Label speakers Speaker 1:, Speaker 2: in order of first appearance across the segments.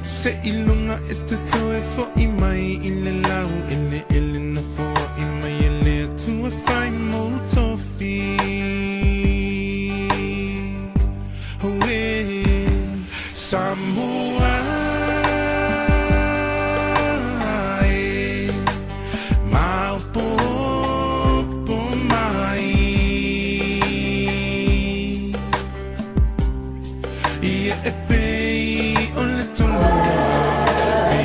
Speaker 1: Seiloga e te toe foʻi mai i le laueleele na foai mai e le Atua e fai mou tofi. Auē Samoa e, maopoopo mai. Ia e pei o le toloa e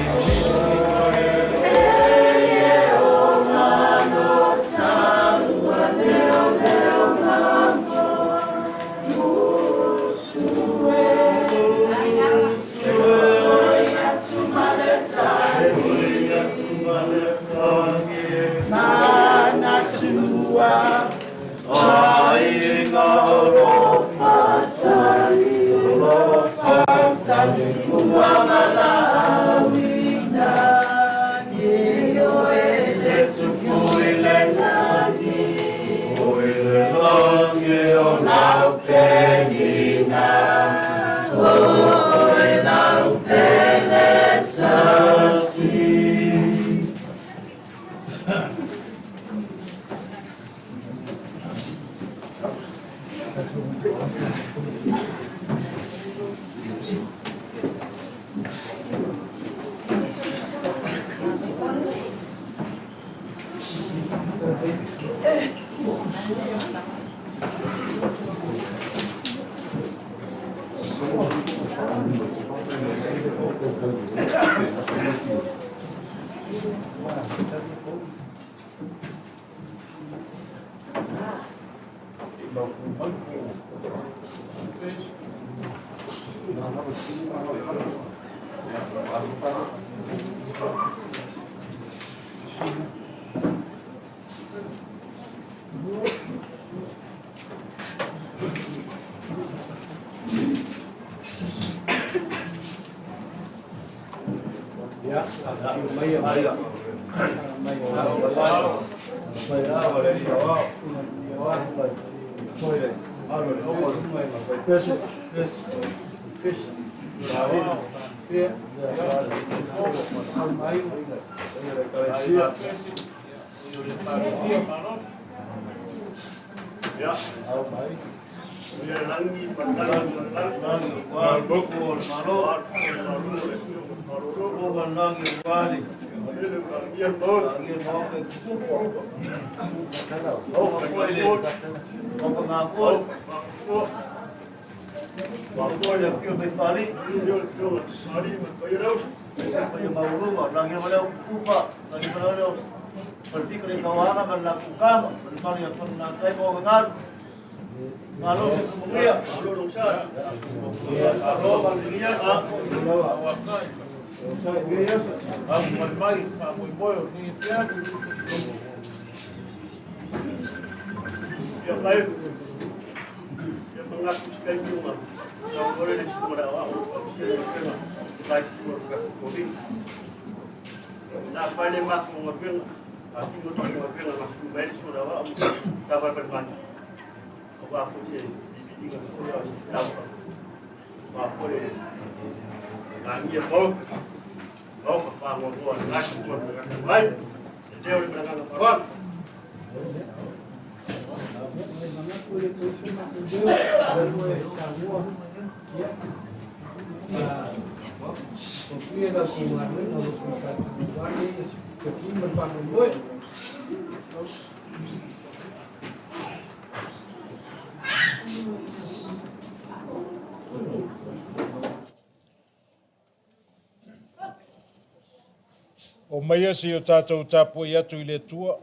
Speaker 2: O maia se i o tatou tapuai atu i le Atua.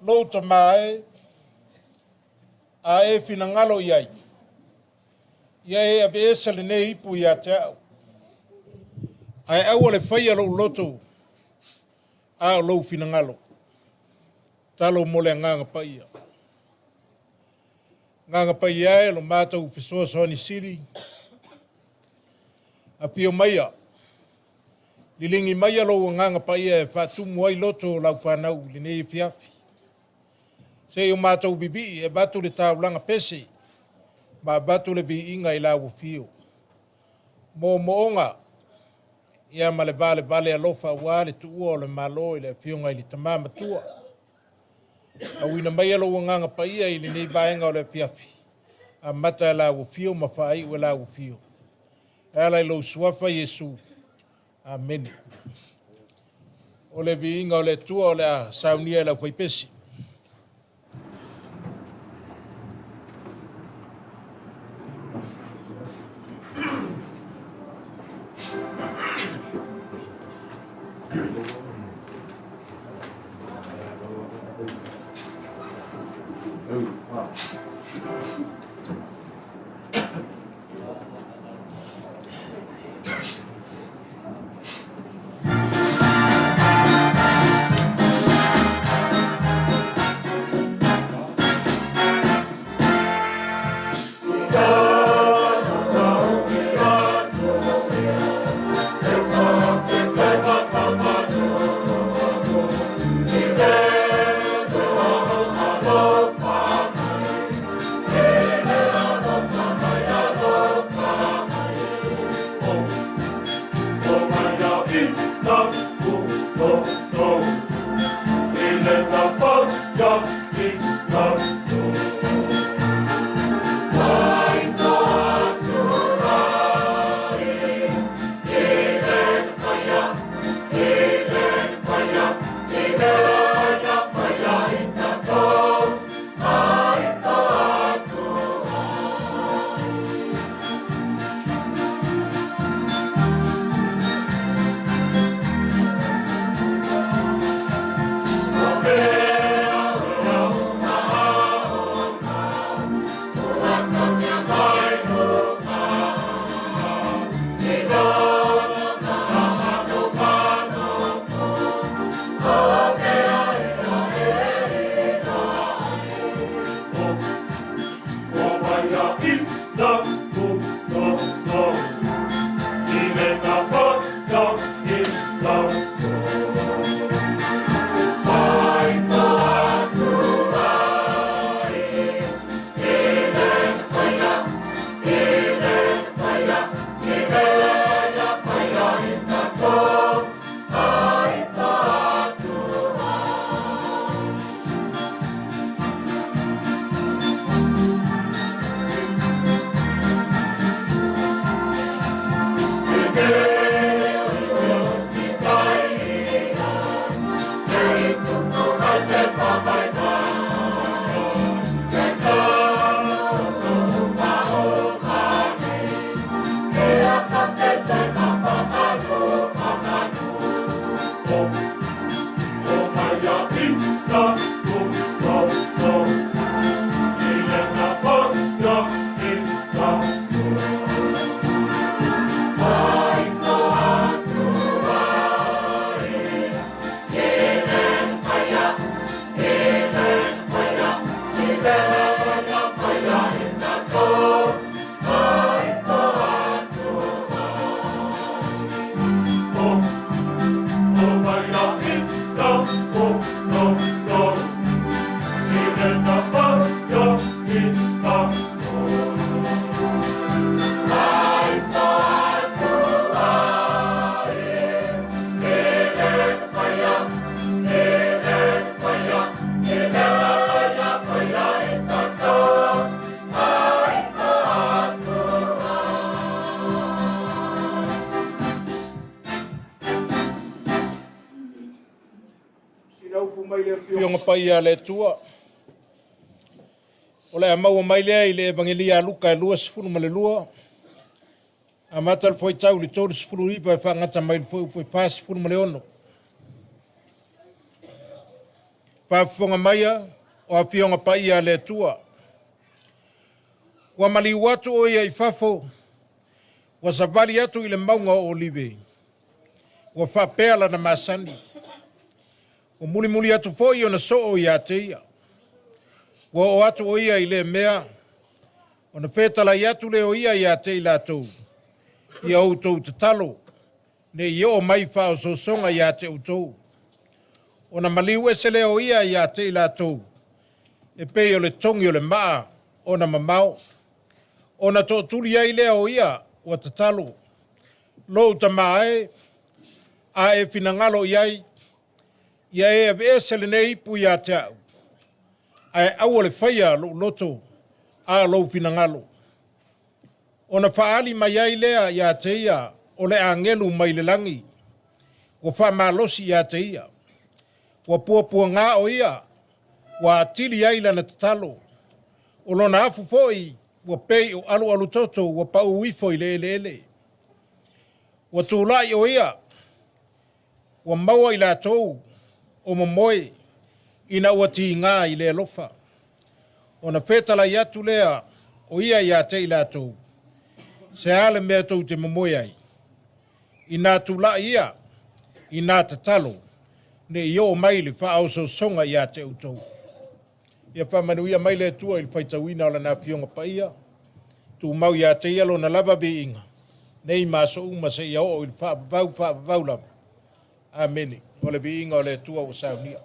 Speaker 2: Lou tama e, a e finagalo i ai, ia e aveese lenei ipu ia te au. Ae aua le faia lou loto, a o lou finagalo. Talo mo le Agaga Paia. Agaga Paia e, lo matou fesoasoani sili, afio maia, liligi maia lou Agaga Paia e faatumu ai loto o lau fanau i lenei afiafi. Se i o matou vivii e avatu le taulaga pese. ma avatu le viiga i lau afio. Moomooga ia ma le valevale alofa aua le tuua o le Malo i le Afioga i le Tama Matua. Auina maia lou Agaga Paia i lenei vaega o le afiafi, amata e lau afio ma faaiu e lau afio. E ala i lou Suafa Iesu. Amene. O le viiga o le Atua o le a saunia e le aufaipesi. Afioga Paia a le Atua, o le a maua mai lea i le Evagelia a Luka e 22, amata le fuaitau i le 39 e faagata mai le fuaiupu e 46. Faafofoga maia o Afioga Paia a le Atua, ua maliu atu o ia i fafo, ua savali atu i le mauga o Olive, ua faapea lana masani. Ua mulimuli atu foi ona soo ia te ia. Ua oo atu o ia i lea mea, ona fetalai atu lea o ia ia te i latou, ia outou tatalo, ne i oo mai faaosoosoga ia te outou. Ona maliu ese lea o ia ia te i latou, e pei o le togi o le maa ona mamao. Ona tootuli ai lea o ia ua tatalo, Lou tama e, a e finagalo i ai, ia e aveese lenei ipu ia te au, ae aua le faia lou loto a o lou finagalo. Ona faaali mai ai lea ia te ia o le agelu mai le lagi, ua faamalosi ia te ia. Ua puapuaga o ia, ua atili ai lana tatalo. O lona afu foi ua pei o alualu toto ua pau ifo i le eleele. Ua tulai o ia, ua maua i latou o momoe ina ua tiga i le alofa. Ona fetalai atu lea o ia ia te i latou, se a le mea tou te momoe ai? Inā tulai ia, inā tatalo, ne i oo mai le faaosoosoga ia te outou. Ia faamanuia mai le Atua i le faitauina o Lana Afioga Paia, tumau ia te Ia Lona lava viiga, nei ma aso uma seia oo i le faavavau faavavau lava. Amene. O le viiga o le Atua ua saunia.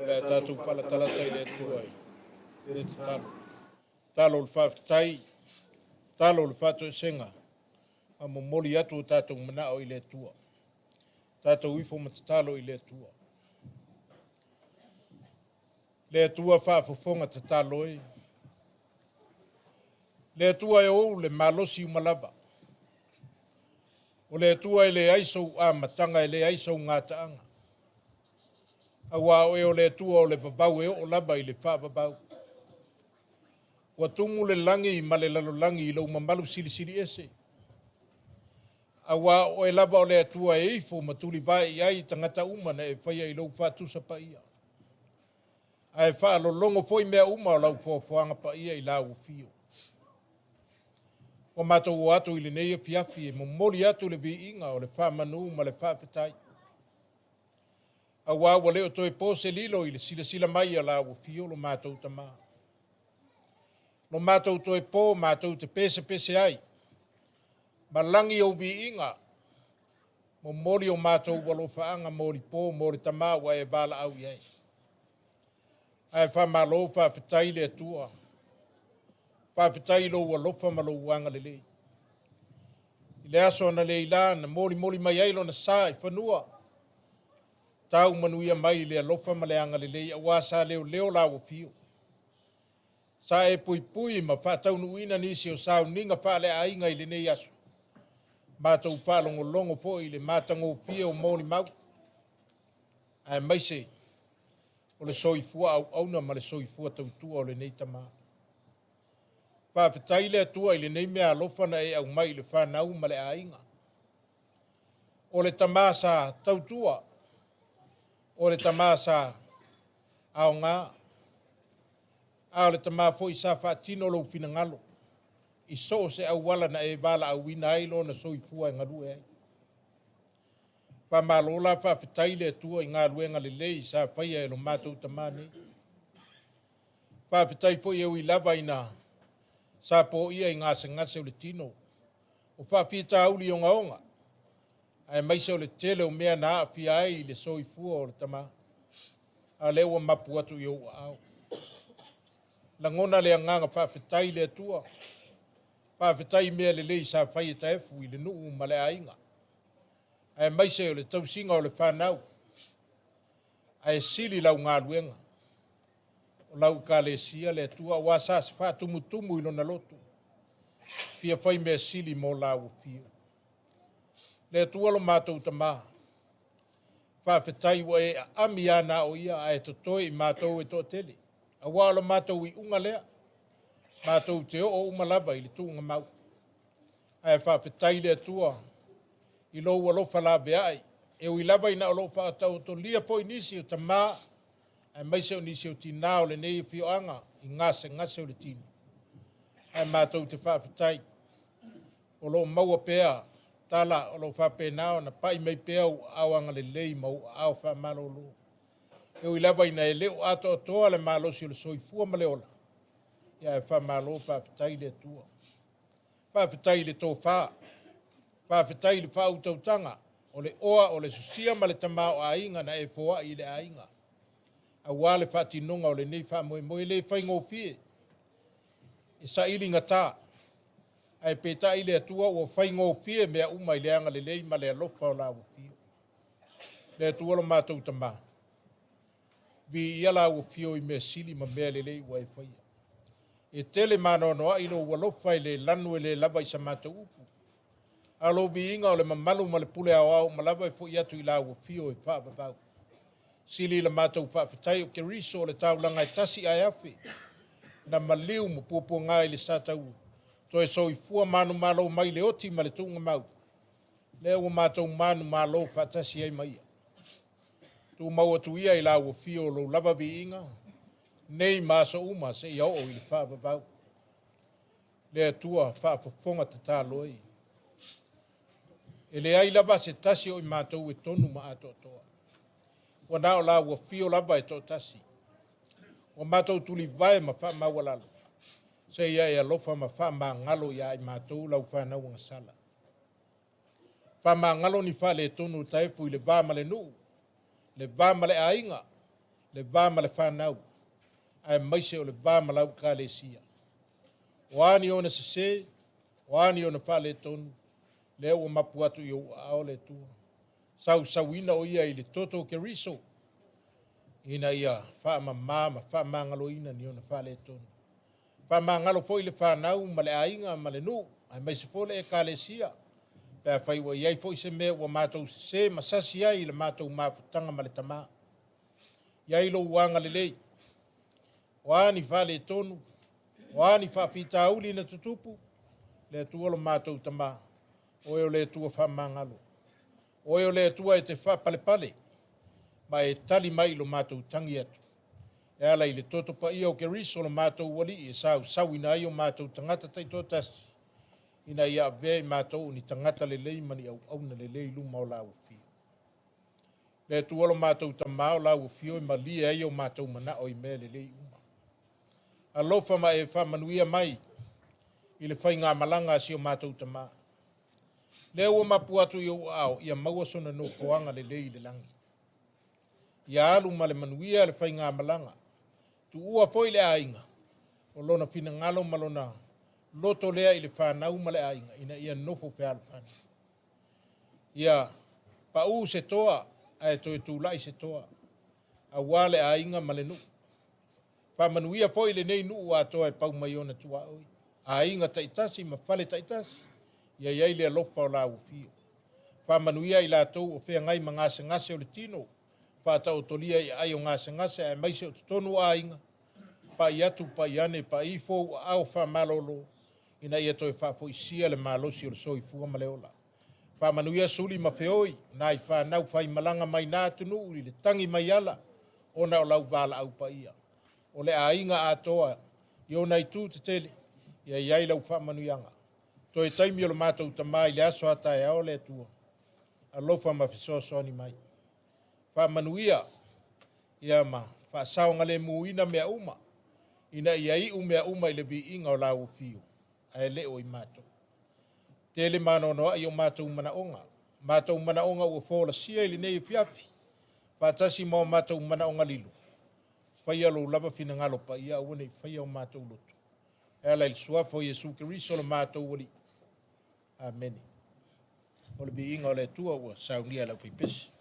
Speaker 2: O le a tatou faalatalata i le Atua i le tatalo. Tatalo o le faafetai, tatalo o le faatoesega, a momoli atu o tatou manao i le Atua. Tatou ifo ma tatalo i le Atua. Le Atua faafofoga tatalo e. Le Atua e ou le malosi uma lava. O le Atua e leai sou amataga e leai sou gataaga. Auā o oe o le Atua o le vavau e oo lava i le faavavau. Ua tumu le lagi ma le lalolagi i lou mamalu silisili ese. Auā o oe lava o le Atua e ifo ma tulivae i ai tagata uma na e faia i lou faatusa paia. Ae faalologo foi mea uma o lau foafoaga paia i lau afio. Ua matou o atu i lenei afiafi e momoli atu le viiga o le faamanu ma le faafetai. Auā ua le o toe po se lilo i le silasila mai a lau afio lo matou Tamā. Lo matou toe po matou te pesepese ai, ma lagi ou viiga, momoli o matou alofaaga molipo mo le Tamā ua e valaau i ai. Ae faamalo faafetai le Atua. Faafetai i lou alofa ma lou agalelei. I le aso analeila na molimoli mai ai lona sa i fanua, tau manuia mai i le alofa ma le agalelei auā sa leoleo lau afio. Sa e puipui ma faataunuuina nisi o sauniga faaleaiga i lenei aso. Matou faalogologo foi i le matagofie o molimau, aemaise o le soifua auauna ma le soifua tautua o lenei tama. Faafetai le Atua i lenei mea alofa na e aumai i le fanau ma le aiga. O le tama sa tautua, o le tama sa aoga, a o le tama foi sa faatino lou finagalo i so o se auala na e valaauina ai lona soifua e galue ai. Faamalo la faafetai le Atua i galuega lelei sa faia e lo matou tama nei. Faafetai foi e ui lava ina sa poia i gasegase o le tino, o faafitauli ogaoga, aemaise o le tele o mea na aafia ai i le soifua o le tama, a o lea ua mapu atu i ou aao. Lagona le agaga faafetai i le Atua, faafetai i mea lelei sa fai e Taefu i le nuu ma le aiga, aemaise o le tausiga o le fanau, ae sili lau galuega o lau Ekalesia le Atua, aua sa se faatumutumu i lona loto, fia fai mea sili mo lau afio. Le Atua lo matou Tamā, faafetai ua e aami lava na o ia ae totoe i matou e toatele, auā o le matou iuga lea, matou te oo uma lava i le tuugamau. Ae faafetai i le Atua i lou alofa laveai, e ui lava ina o lo o faataotolia foi nisi o tamā, aemaise o nisi o tinā o lenei afioaga i gasegase o le tino. Ae matou te faafetai, o lo o maua pea tala o lo o faapena ona pai mai pea ou aao agalelei ma ou aao faamalolo. E ui lava ina e le o atoatoa le malosi o le soifua ma le ola, ia ae faamalo faafetai i le Atua. Faafetai i le tofa, faafetai i le faautautaga, o le oa, o le sosia ma le tamaoaiga na e foai i le aiga, aua le faatinoga o lenei faamoemoe le faigofie, e saili gata, ae peitai le Atua ua faigofie mea uma i le agalelei ma le alofa o lau afio. Le Atua lo matou Tamā, viia lau afio i mea sili ma mea lelei ua e faia. E tele ma anoanoai lou alofa e le lanu e le lava i sa matou upu. A o lou viiga o le mamalu ma le pule aoao uma lava e foi atu i lau afio e faavavau. Sili la matou faafetai o Keriso o le taulaga e tasi ae afe, na maliu ma puapuaga i le sa taua, toe soifua manumalo mai le oti ma le tuugamau, lea ua matou manumalo faatasi ai ma ia. Tumau atu ia i lau afio o lou lava viiga, nei ma aso uma seia oo i le faavavau. Le Atua faafofoga tatalo e. E leai lava se tasi o i matou e tonu ma atoatoa. Ua na o lau afio lava e toatasi. Ua matou tulivae ma faamaualalo, seia e alofa ma faamagalo ia i matou lau fanau agasala. Faamagalo ni faaletonu o Taefu i le va ma le nuu, le va ma le aiga, le va ma le fanau, aemaise o le va ma lau Ekalesia. O a ni ona sesē, o a ni ona faaletonu, lea ua mapu atu i ou aao le Atua. Sausauina o ia i le toto o Keriso, ina ia faamama ma faamagaloina ni ona faaletonu. Faamagalo foi le fanau ma le aiga ma le nuu, aemaise foi le Ekalesia, pe afai ua i ai foi se mea ua matou sesē ma sasi ai i le matou mafutaga ma le Tama. I ai lou agalelei, o a ni faaletonu, o a ni faafitauli na tutupu, le Atua lo matou Tama, oe o le Atua faamagalo. Oe o le Atua e te faapalepale, ma e tali mai i lo matou tagi atu. E ala i le toto paia o Keriso lo matou Alii e sausauina ai o matou tagata taitoatasi, ina ia avea i matou o ni tagata lelei ma ni auauna lelei i luma o lau afio. Le Atua lo matou Tama o lau afio e malie ai o matou manao i mea lelei uma. Alofa ma e faamanuia mai i le faigamalaga a si o matou tama. Lea ua mapu atu i ou aao, ia maua sona nofoaga lelei i le lagi. Ia alu ma le manuia le faigamalaga. Tuua foi le aiga, o lona finagalo ma lona loto lea i le fanau ma le aiga, ina ia nofo fealofani. Ia pau se toa ae toe tulai se toa, aua le aiga ma le nuu. Faamanuia foi lenei nuu atoa e pau mai ona tuaoi, aiga taitasi ma fale taitasi, ia i ai le alofa o lau afio. Faamanuia i latou o feagai ma gasegase o le tino, faataotolia i aai o gasegase aemaise o totonu o aiga, pai atu, pai ane, pai ifo ou aao faamalolo, ina ia toe faafoisia le malosi o le soifua ma le ola. Faamanuia Suli ma Feoi, nai fanau faimalaga mai na atunuu i le tagi mai ala, ona o lau valaau paia. O le aiga atoa i ona itu tetele, ia i ai lau faamanuiaga. Toe taimi o le matou tama i le aso a taeao le Atua, alofa ma fesoasoani mai. Faamanuia ia ma faasaogalemuina mea uma, ina ia iu mea uma i le viiga o lau afio, ae le o i matou. Tele ma anoanoai o matou manaoga, matou manaoga ua folasia i lenei afiafi, faatasi ma o matou manaoga lilo, faia lou lava finagalo paia, aua ne i faia o matou loto. E ala i le suafa o Iesu Keriso lo matou Alii. Amene. O le viiga o le Atua ua saunia e le aufaipese.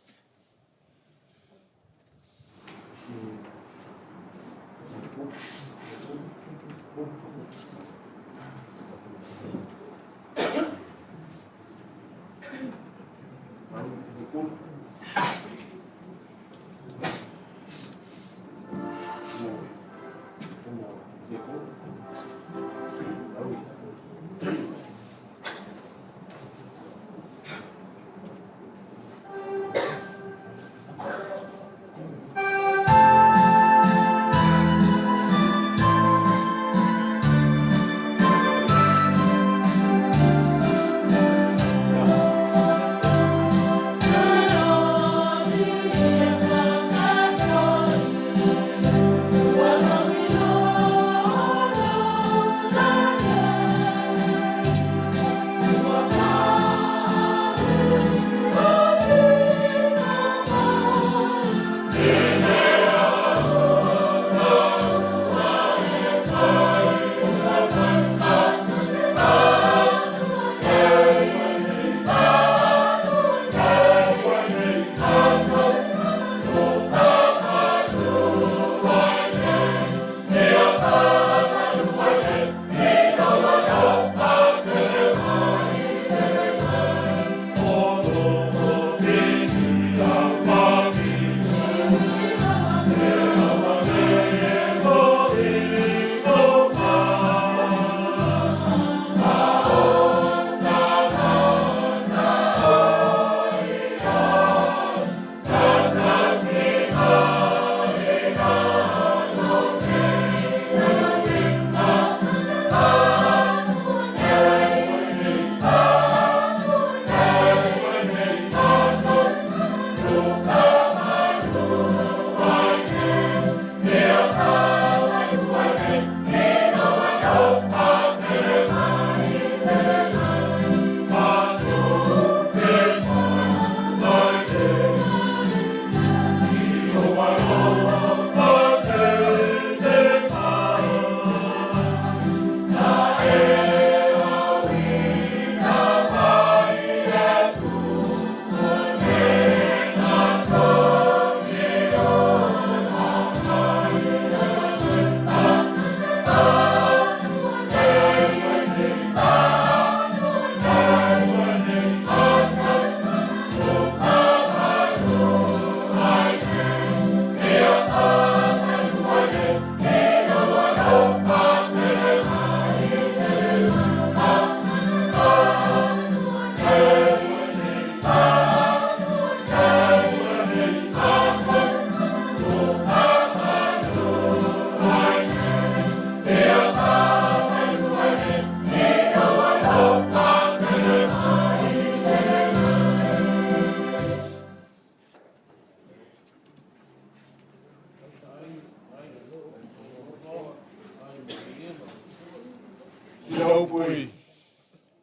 Speaker 2: upu e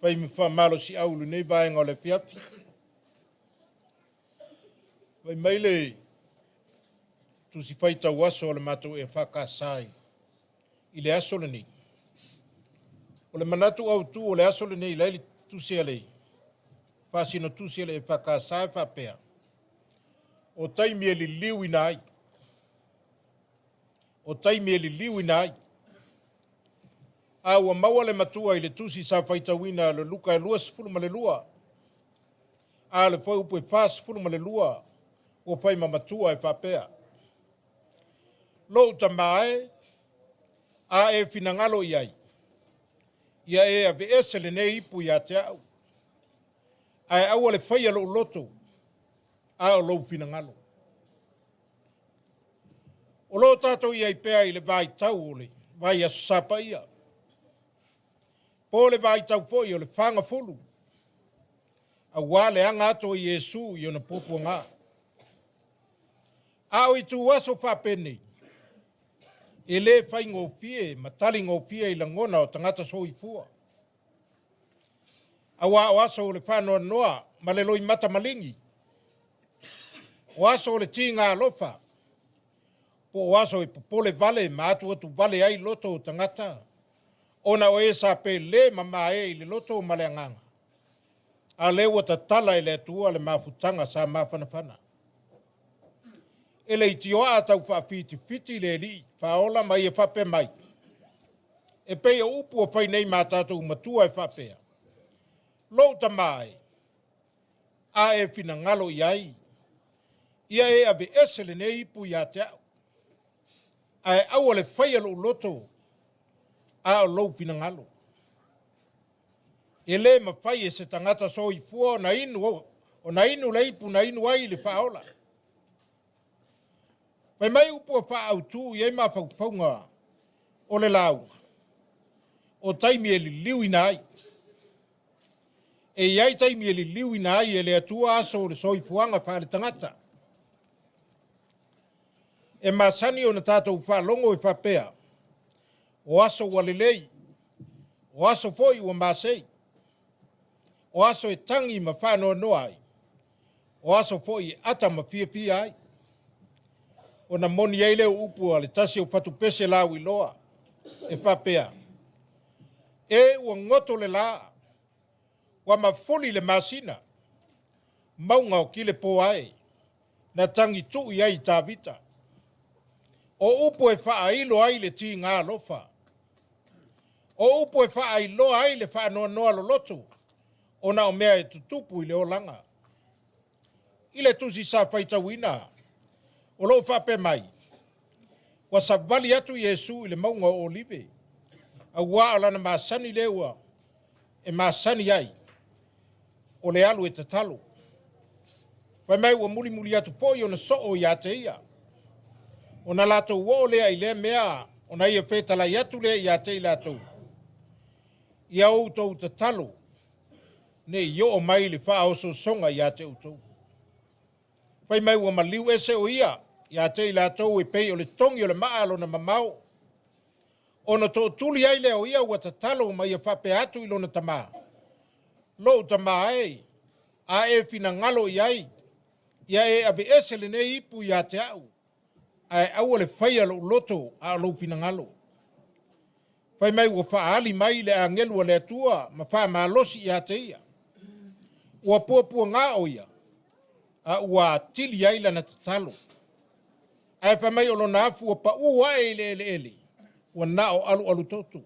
Speaker 2: fai ma faamalosiau i lenei vaega o le afiafi. Fai mai le Tusi Faitau Aso a le matou EFKS i le aso lenei. O le manatu autu o le aso lenei la i le tusi a le faasino tusi a le EFKS e faapea, o taimi e liliuina ai. O taimi e liliuina ai. A ua maua le matua i le tusi sa faitauina le Luka e 22, a le fuaiupu e 42, ua fai ma matua e faapea, Lou tama e, a e finagalo i ai, ia e aveese lenei ipu ia te au, ae aua le faia lou loto, a o lou finagalo. O lo o tatou i ai pea i le vaitau o le vaiaso Sa Paia, po o le vaitau foi o le fagafulu, aua le aga atu o Iesu i ona puapuaga. A o ituaso faapenei, e le faigofie ma taligofie i lagona o tagata soifua. Aua o aso o le faanoanoa ma le loimata maligi, o aso o le tiga alofa, po o aso e popole vale ma atuatu vale ai loto o tagata, ona o e sa pele ma mae i le loto ma le agaga, a lea ua tatala e le Atua le mafutaga sa mafanafana. E leitioa tau faafitifiti le Alii faaola ma ia faapea mai, e pei o upu ua fai nei ma tatou matua e faapea, Lou tama e, a e finagalo i ai, ia e aveese lenei ipu ia te au, ae aua le faia lou loto, a o lou finagalo. E le mafai e se tagata soifua ona inu le ipu na inu ai le faaola. Fai mai upu ua faaautu i ai mafaufauga o le lauga, o taimi e liliuina ai. E i ai taimi e liliuina ai e le Atua aso o le soifuaga faaletagata. E masani ona tatou faalogo e faapea, o aso ua lelei, o aso foi ua masei, o aso e tagi ma faanoanoa ai, o aso foi e ata ma fiafia ai. Ona moni ai lea upu a le tasi o fatupese lauiloa e faapea, e ua goto le la, ua mafuli le masina, mauga o Kilepo ae, na tagi tuu i ai Tavita. O upu e faailo ai le tiga alofa, o upu e faailoa ai le faanoanoa loloto, ona o mea e tutupu i le olaga. I le tusi sa faitauina, o lo o faapea mai, ua savali atu Iesu i le mauga o Olive, aua o lana masani lea ua e masani ai, o le alu e tatalo. Fai mai ua mulimuli atu foi ona soo ia te ia. Ona latou oo lea i lea mea, ona ia fetalai atu lea ia te i latou, ia outou tatalo, ne i oo mai le faaosoosoga ia te outou. Fai mai ua maliu ese o ia ia te i latou e pei o le togi o le maa lona mamao, ona tootuli ai lea o ia ua tatalo ma ia faapea atu i lona tama, Lou tama e, a e finagalo i ai, ia e aveese lenei ipu ia te au, ae aua le faia lou loto a o lou finagalo. Fai mai ua faaali mai le agelu a le Atua ma faamalosi ia te ia. Ua puapuaga o ia, a ua atili ai lana tatalo. Ae fai mai o lona afu ua pau ae i le eleele, ua na o alualu toto.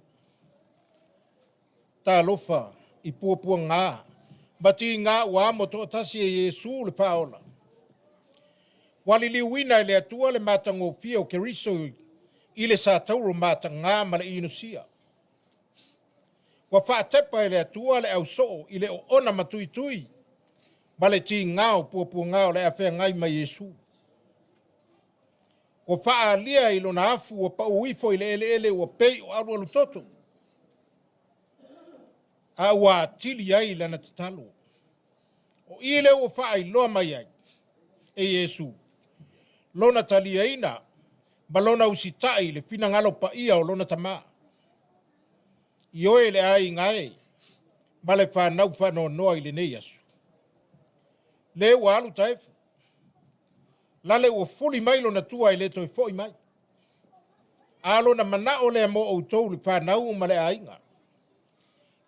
Speaker 2: Talofa i puapuaga ma tiga ua amo toatasi e Iesu le faaola. Ua liliuina e le Atua le matagofie o Keriso i le satauro mataga ma le inosia. Ua faatepa e le Atua le ausoo i le oona matuitui ma le tiga o puapuaga o le a feagai ma Iesu. Ua faaalia i lona afu ua pau ifo i le eleele ua pei o alualu toto, a ua atili ai lana tatalo. O i lea ua faailoa mai ai e Iesu lona taliaina ma lona usitai i le finagalo paia o lona tama. I oe le aiga e ma le fanau faanoanoa i lenei aso. Le ua alu taefu. Lale ua fuli mai lona tua e le toe foi mai. A lona manao lea mo outou le fanau ma le aiga.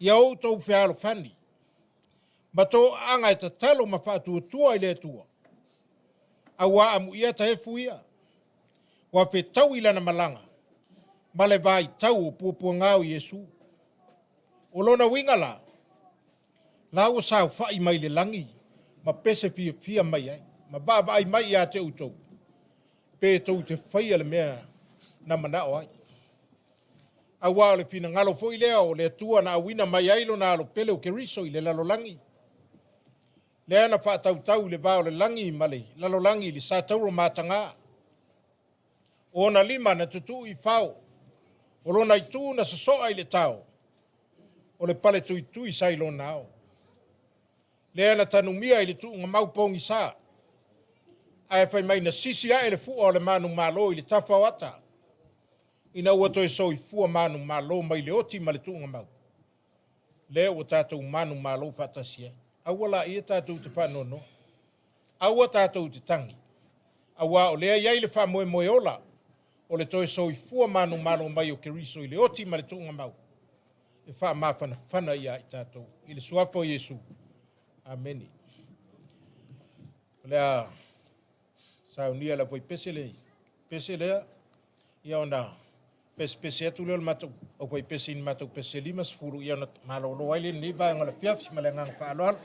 Speaker 2: Ia outou fealofani ma toaaga e tatalo ma faatuatua i le Atua. Auā amuia taefu ia, ua fetaui lana malaga ma le vaitau o puapuaga o Iesu. O lona uiga la, la ua saofai mai le lagi ma pese fiafia mai ai, ma vaavaai mai ia te outou, pe tou te faia le mea na manao ai. Auā o le finagalo foi lea o le Atua na auina mai ai lona alo pele o Keriso i le lalolagi, lea na faatautau i le va o le lagi ma le lalolagi i le satauro mataga. O ona lima na tutuu i fao, o lona itu na sosoa i le tao, o le pale tuitui sa i lona ao. Lea na tanumia i le tuugamau pogisa, ae fai mai na sisi ae le fua o le manumalo i le tafa o ata, ina ua toe soifua manumalo mai le oti ma le tuugamau, lea ua tatou manumalo faatasi ai. Aua laia tatou te faanoanoa, aua tatou te tagi, auā o lea e i ai le faamoemoe ola o le toe soifua manumalo mai o Keriso i le oti ma le tuugamau, e faamafanafana ia i tatou. I le suafa o Iesu. Amene. O le a saunia le aufaipese le pese lea, ia ona pesepese atu lea o le matou aufaipese i ni matou pese 50, ia ona malolo ai lea i lenei vaega o le afiafi ma le agaga faaaloalo.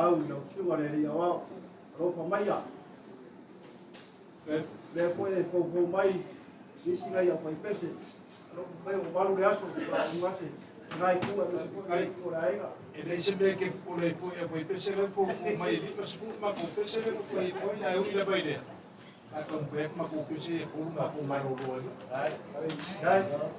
Speaker 3: valaau i lau susuga le alii aoao. Alofa maia. Lea foi e foufou mai nisi nai au faipese. Alofa mai ua malu le aso, faaaugase lena itu aemaise foi le itu o le aiga.
Speaker 2: E leai se mea e te popole ai foi e faipese la e foufou mai e 50 matou pese lea na fai atu ai, ae ui lava i lea, o le a taumafai atu matou pese ia e 3 matou malolo ai loa.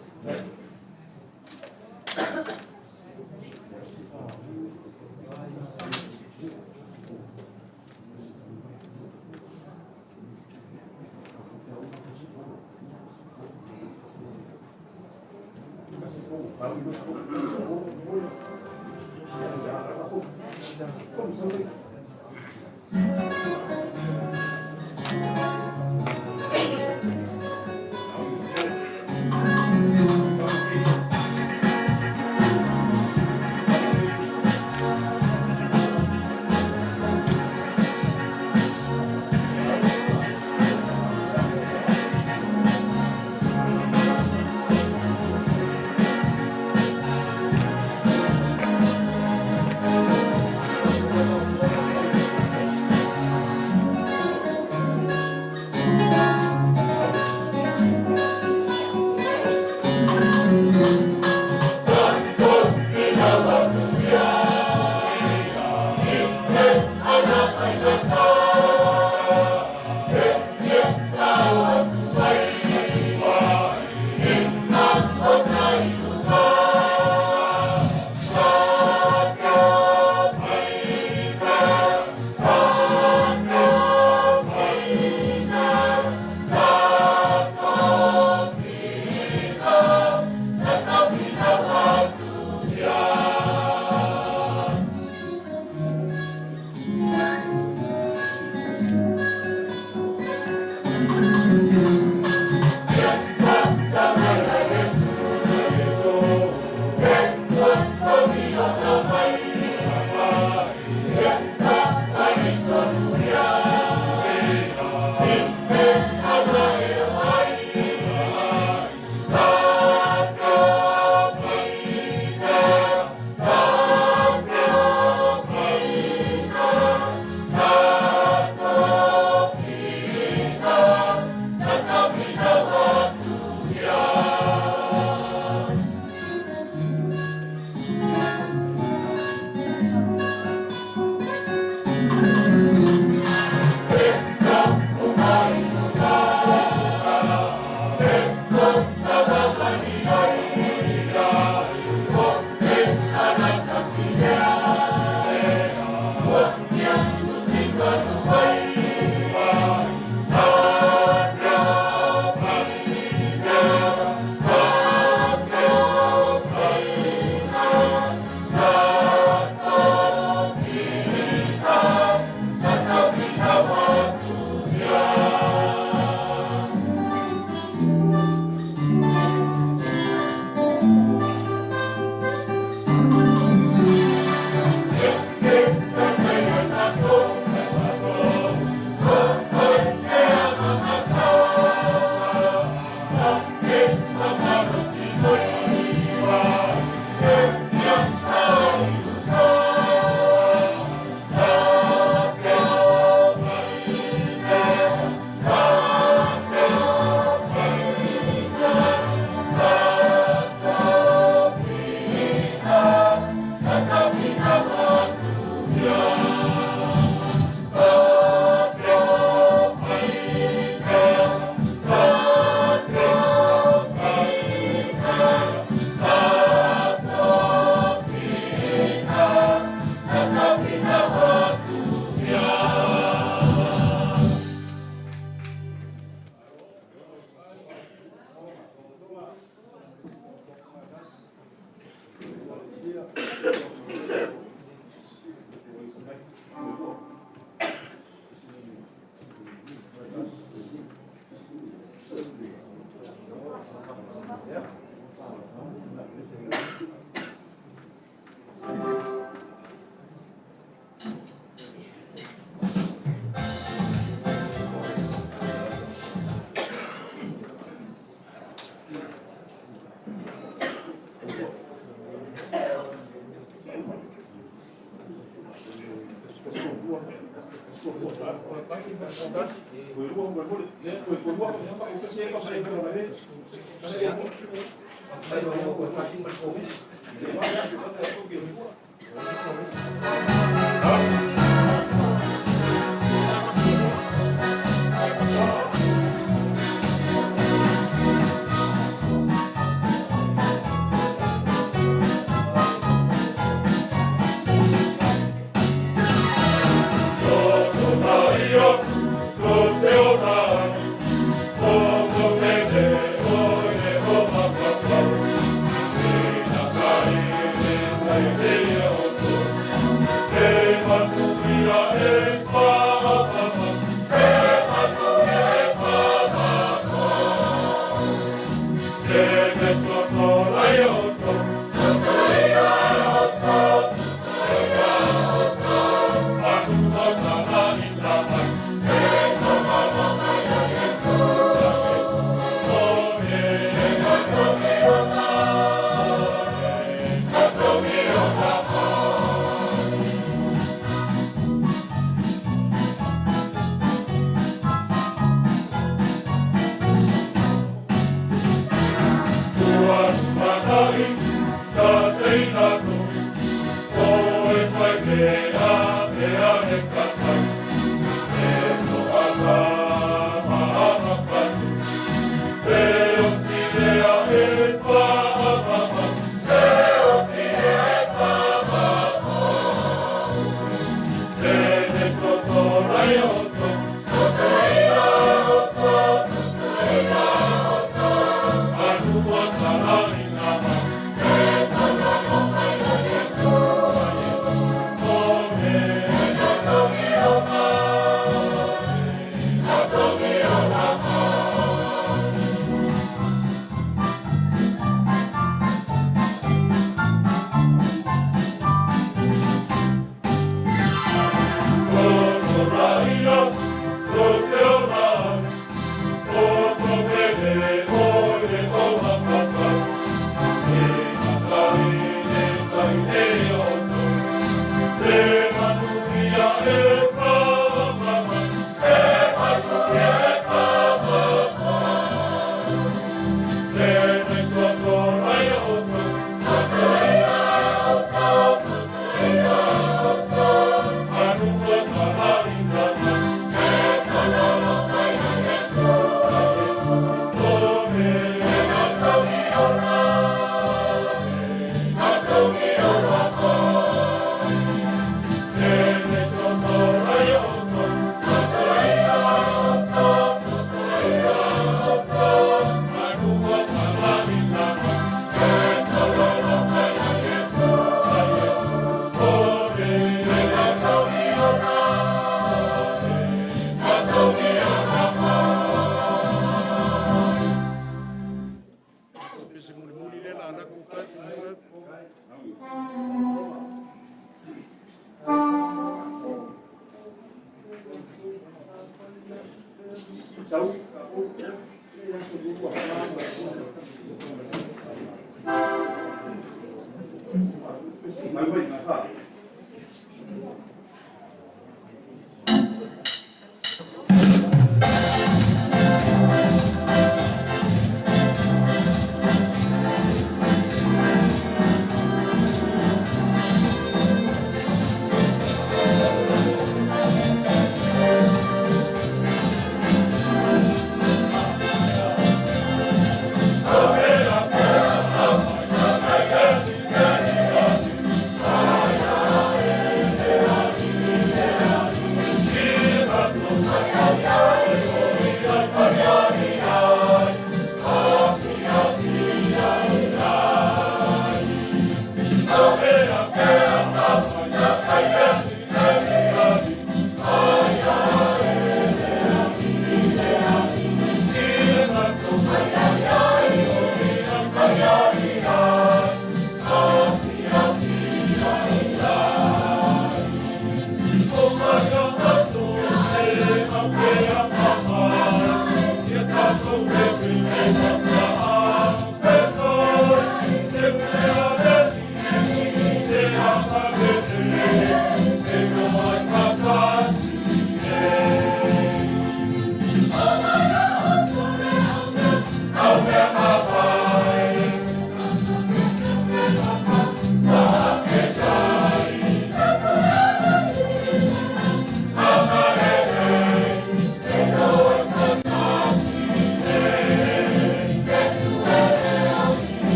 Speaker 1: Amen.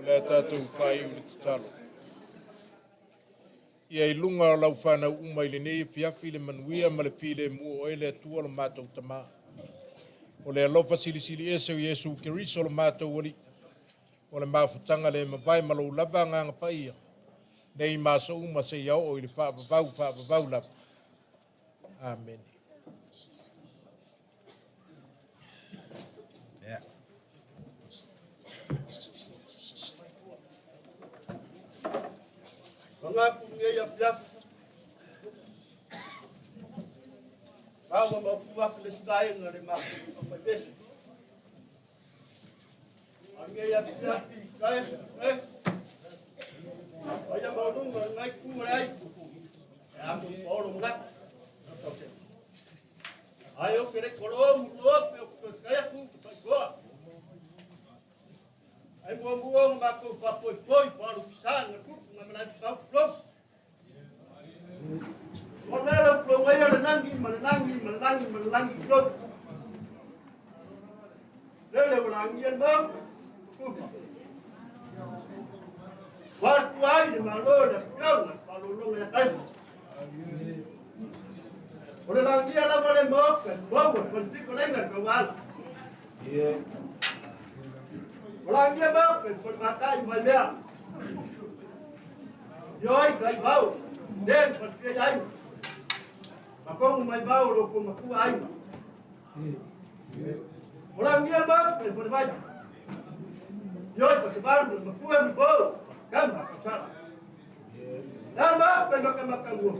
Speaker 2: O le a tatou faaiu i le tatalo. Ia i luga o lau fanau uma i lenei afiafi le manuia ma le filemu o oe le Atua lo matou Tama. O le alofa silisili ese o Iesu Keriso lo matou Alii, o le mafutaga le mavae ma lou lava Agaga Paia, nei ma aso uma seia oo i le faavavau faavavau lava. Amene. Yeah.
Speaker 3: Fagapu lenei afiafi. Maua ma upu atu le isi vaega le matou aufaipese. A lenei afiafi, kae, kae. Paia maualuga o lenai itu ma le ai. E amo paolo manatu. Ai o ke le kolo mu to pe o ke kai ku pa koa. Ai mua mua nga matou faapoipoi palu pisa nga tupu nga malai pau plou. O le lau plou ai le nangi ma le nangi ma le nangi ma le nangi plou. Le le wala ngi el mau. Kupa. Wa tu ai le malo le plou na palolonga ya kai. O le langi ala wale mo ka mo mo piko lenga ka wala. O langi mo ka ko matai mai mea. Yoi kai vau. Den ko pia ai. Ma kongu mai vau lo ko makua ai. O langi mo ka ko mai. Yoi ko se valu makua mi bo. Kam ka sala. La ma ka ma ka ma ka ngo.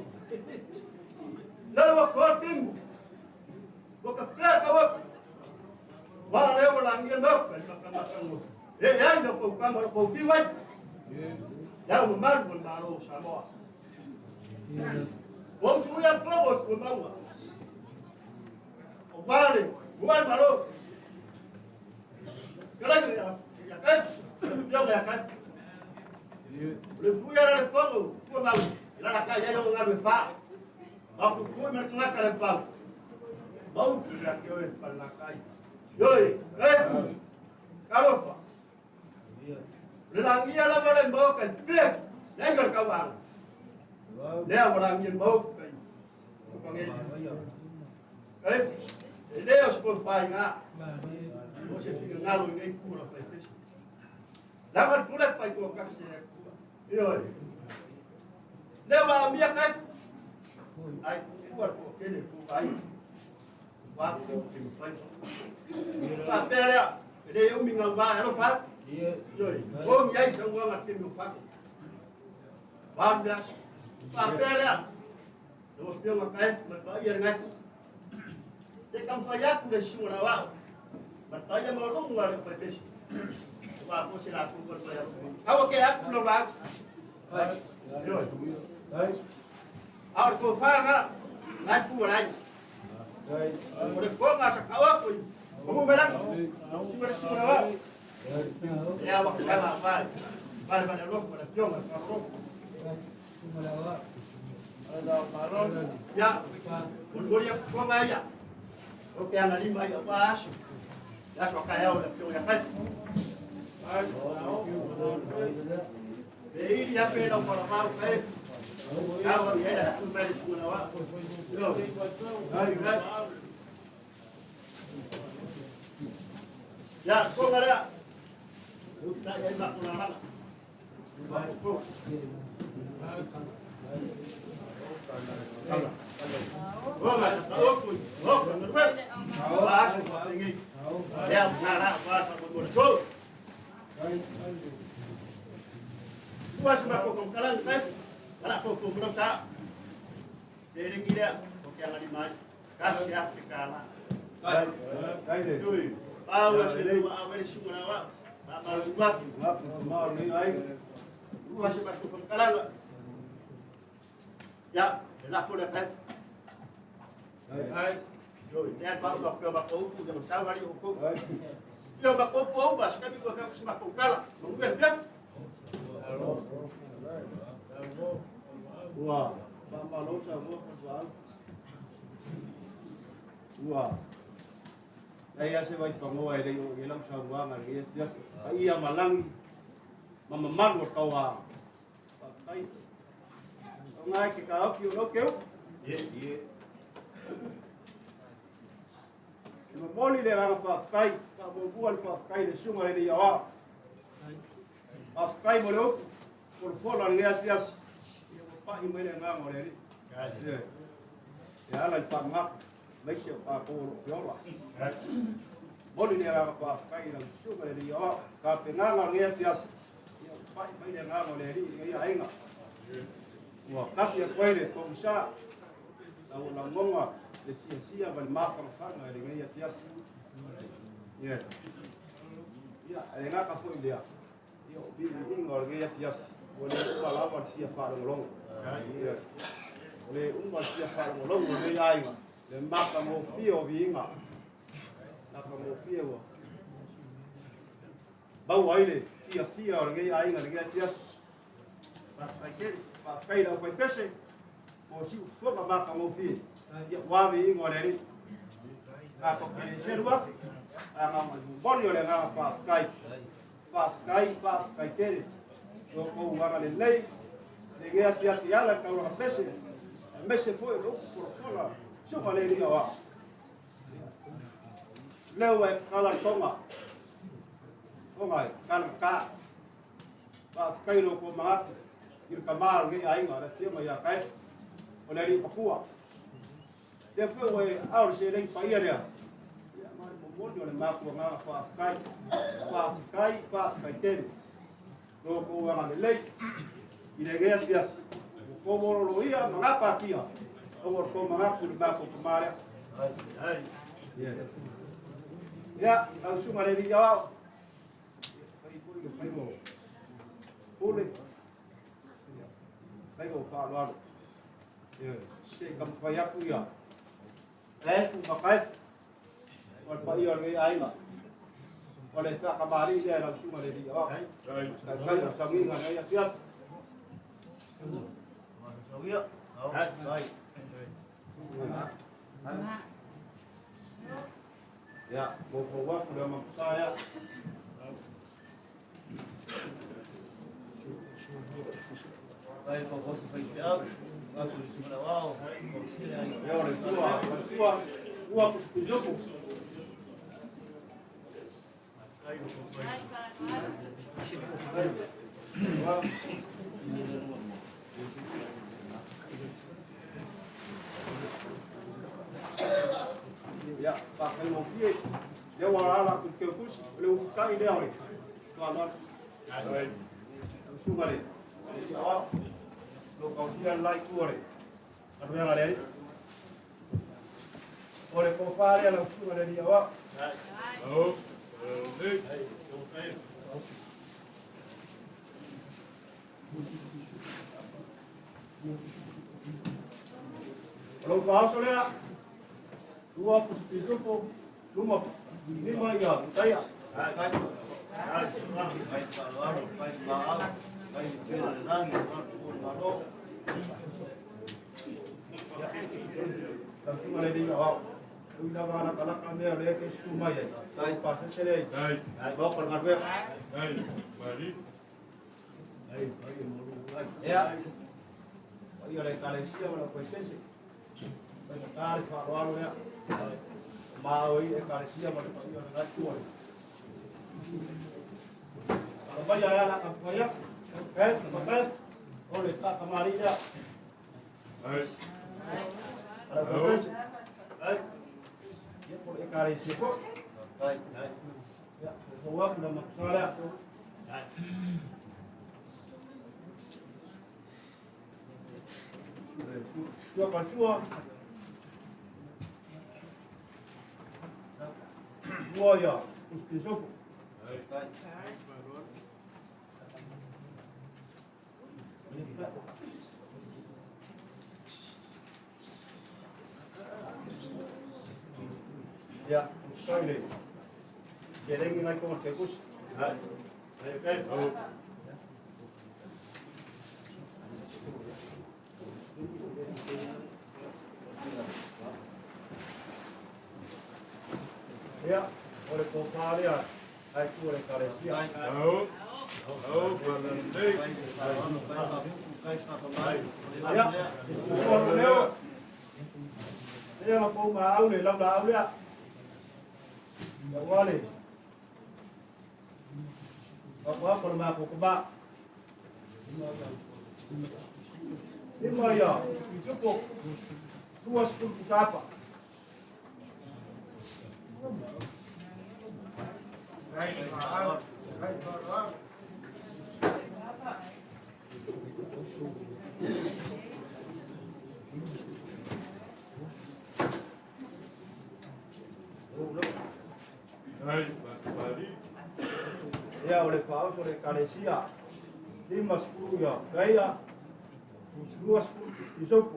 Speaker 3: La wa ko timu. Ko ka pia ka wa. Wa le o langi mo ka ma ka ma ka ngo. E ai no ko ka ma ko bi wai. Ya o malu o malo Samoa. O su ya probo ko maua. O vale, o malo. Kala ya ya kai. Yo ya kai. Le fu ya le fongo ko mau. La la kai ya yo ngalu fa. Ba ku ku me nga ka le pa. Mau ku ya ke o pa la kai. Yo e ku. Le lagia lava le maoka i pea, le aiga o le tauaga. Lea ua lagia maoka i pagei. Ai, e le o se faiga, o se finagalo i nei pula faipesi. Laga le pule pai ko kasi e kua. Ioe. Lea ua amia kai. Ai, kua ko kele ku ai. Wa ko te mawhai. Ka pea lea, e le umi ngā wā, alo wha. Ioe. O ngi ai sa ngā te mawhai. Wā mea. Ka pea lea. Leo whionga kai, ma pa ia ngai. Te kampai aku le sunga na wao. Ma pa ia maulunga le pai pesi. Wa ko se la ku ko pa ia. Awa ke aku lo wa. Ioe. Awa ko whanga, ngai ku rai. O le konga sa kawa ko. O mu melang. Sunga le sunga na wao. E awa ke kala wai. Vale vale lo ko la pionga ka ro. Ya, molimoli aku konga ia. O ke anga lima ia wa aso. Le aso a kaeao le afioga ia kai. E ili ape lau palamau kai. Awa ni ela tu mai le sunga na wa. Yo. Ya, konga lea. Uta ia ima kona langa. Ko. Konga ta oku. Oku ngurwe. Wa aso pa ngi. Ya, na la wa pa mo ko. Ua se ma ko ko kalang kai. Kala ko ko mo sa. Te ringi lea, o ke anga mai. Kasi ke ke kala. Tui. Pau se le wa awele sunga na wa. Ma ma lua. Ua se ma ko ko kalang. Ya, la ko le kai. Tui. Te pa ko ko ma ko ku de sa wali o ko. Yo ma ko po ba sa mi ko ka se ma ko kala. Mo ngi be.
Speaker 4: Ua, whamalo sa mua whatuau. Ua, ei ase vai pangoa e lei o i lau sauanga le ia fa ia malangi, ma mamalu o tauā. Whaatai. O ngai ke ka awhi o lau keu.
Speaker 3: Ye.
Speaker 4: E mamoli le ranga whaafkai, whaamua le whaafkai le sunga le lei awa. Whaafkai mo le upu, folafola le ati asi. Ia ua pa'i mai le agaga o le Alii. E ala i le faamagaku, maise o tatou o loo feola. Moli le agaga faafetai i lau susuga le Alii Aoao, tapenaga o lenei afiafi, ia ua pa'i mai le agaga o le Alii i lenei aiga. Ua tafi atu ai le pogisa, lau lagoga le fiafia ma le mafanafana i lenei afiafi. Ia, e le gata foi lea, ia o viiviiga o lenei afiafi, ua le uma lava le fia faalogologo. Ia, o le uma le fia faalogologo o lenei aiga, le matagofie o viiga, matagofie ua maua ai le fiafia o lenei aiga i lenei afiafi. Faafetai tele, faafetai i le aufaipese mo siufofoga matagofie, ia ua viiga o le Alii. Tatou te le selu atu, ae momoli o le agaga faafetai. Faafetai, faafetai tele. Lo kou agalelei, lenei afiafi ala i le taulaga pese, aemaise foi o le upu folafola, susuga le Alii Aoao. Lea ua e tatala le toga, toga e tatala ta. Faafetai i lo kou manatu i le tama o lenei aiga, le afioga ia Kaefu, o le alii matua. Lea foi ua e ao le seleni paia lea, ia ma le momoli o le matou agaga faafetai. Faafetai, faafetai tele. Lo kou agalelei i lenei afiafi. Ua tou ololoia ma gapatia ona o le tou manatu i le matou tama lea. Ia, lau susuga le Alii Aoao, fai foi le faiva o pule, faiva o faaaloalo. Se i taumafai atu ia Kaefu ma Kaefu o le paia o lenei aiga. O le faatamalii lea e lau susuga le Alii Aoao. Taitai o sagiga lenei afiafi. Ia, maumau atu le amakusa ia. Ia o le tua, tua, tua pisipisopo. Ia, faafaigofie, lea ua alaala atu i le teutusi, o le ufutai lea o le tuanoano. Lau susuga i le Aoao, o lo o tausia le la itu o le galuega a le Alii. O le tofa lea lau susuga i le Alii Aoao. O lou faaoso lea, lua pusi pisupo, luma lima ia taia. Lau susuga i le Alii Aoao, e ui lava latalata mea o lea e te susu mai ai, lau pasese lea i maoka o le galuega. Ia, paia o le Ekalesia ma le aufaipeese, faigata le faaaloalo lea. O maua i Ekalesia ma le paia o le itu o le Ala mai a ala ka whai atu, kai, o le takamari lea. Ala aufaipeese, ia po le Ekalesia foi. Ia, fou atu la makusa lea. Sua ka sua. Lua ia, uspisopo. Ia, usai le. Ke lengi ngai ko te kus. Ia, o le tofa lea, ai tu o le Ekalesia. Ia, o leo. Ia ma pou ma au le lau la au lea. Ia wale. Wa ko ma ko ba. Lima ia, pisupo. Dua sepuluh pusapa. Ia o le faaoso le Ekalesia. Lima sepuluh ia, kaia. Dua sepuluh pisopo.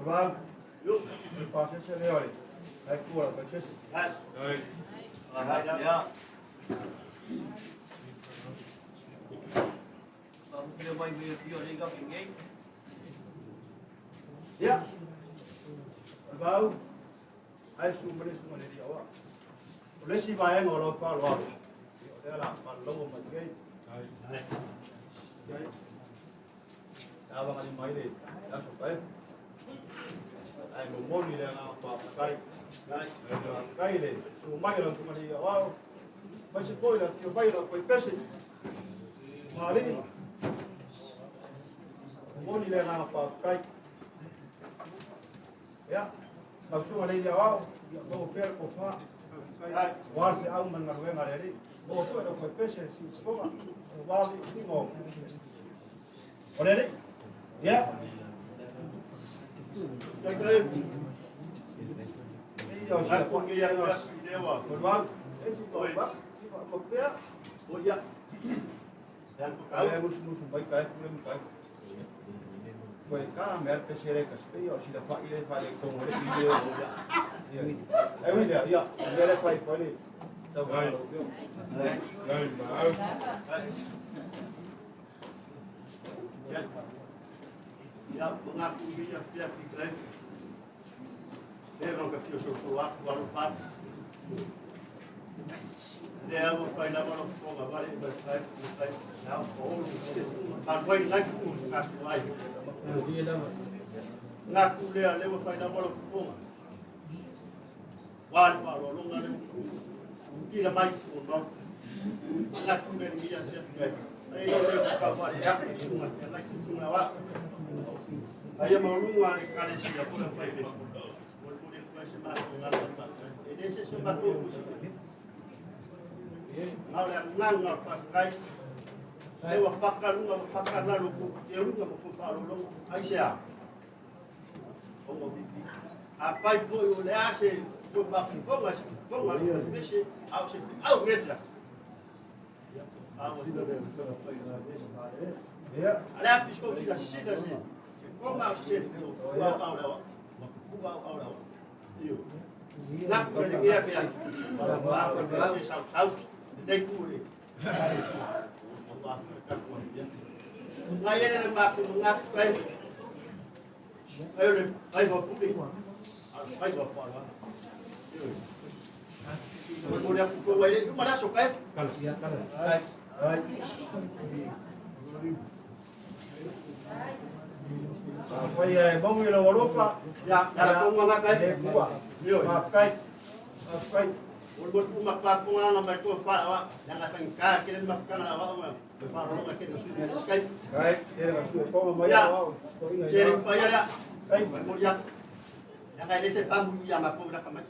Speaker 4: Vâng. Le pasese lea o le ai tua la pasese. Ia. Vau. Ai su male su male ia wa. O le si vaenga o lau faaaloalo. O lea la faalalaua mai nei. Avagali mai le aso fae. Ai momoli le agaga faafetai. Faafetai le susu mai o lau susuga i le Aoao. Mai se foi la afio mai o lau faipese. Malii. Momoli le agaga faafetai. Ia, lau susuga i le Aoao, ia maua pea le tofa. Aua le feau ma le galuega a le Alii. Oo foi i le aufaipese i le siusiufoga, aua le viiviiga o le Alii. Ia. Ia o sila foi ia o luau. E si ko ba, si ko ko pea. O ia. E musumusu mai ka e pule mai. Koe ka mea le pese le kasi pe o sila fa ia fa le kongo le pile o ia. E ui lea, ia, mea le fai fai le tau ai. Ai ma.
Speaker 3: Ia, mangaku ia pia ki kai. Le ka fio so so atu alo pat. Le amo pai lava lo fonga vale ba kai kai. Na o pa wai ngai ku ka su ai. Ngā ku lea le wa fai lava lo fonga. Wa le pa lo longa le ku. Ki la mai ku no. Ngā ku le ni ia se kai. Ai lo le ka wa ya ku sunga ya ngai sunga wa. Ai ma lunga le kale si ya pula fai le. Mo le ku se ma nga la pa. E le se se ma ko ku se. Ngā le nganga pa kai. Le wa paka lunga wa paka na lo ku e lunga mo ku fa lo lo ai se a. O mo bibi. A pai po o le ase ko pa fonga se fonga le mese au se au ngetla. A o
Speaker 4: Ia.
Speaker 3: Ale a pisko si la sila se. Se fonga se wa au la wa. Wa au la wa. Io. Na ku le ngia pia. Wa wa sa sa le ku le. Ngai ele ma ku nga kai. Ai le ai va pu le. Ai va pa la. Mo le ku ko wai ma la so kai.
Speaker 4: Ai. Ai. Fai e mau i lau alofa.
Speaker 3: Ya ya la ko nga kai.
Speaker 4: E kua.
Speaker 3: Io.
Speaker 4: Faafetai. Faafetai.
Speaker 3: Mo mo ku ma pa ko nga mai ko fa wa. Ya nga tan ka ke le ma ka la wa ma. Fa ro nga ke su kai.
Speaker 4: Ai, e le su ko mai
Speaker 3: Ya.
Speaker 4: au.
Speaker 3: Che ri pa ya ya.
Speaker 4: Ai,
Speaker 3: Mo ya. Ya ngai le se pa mu ya ma ko la ka mai.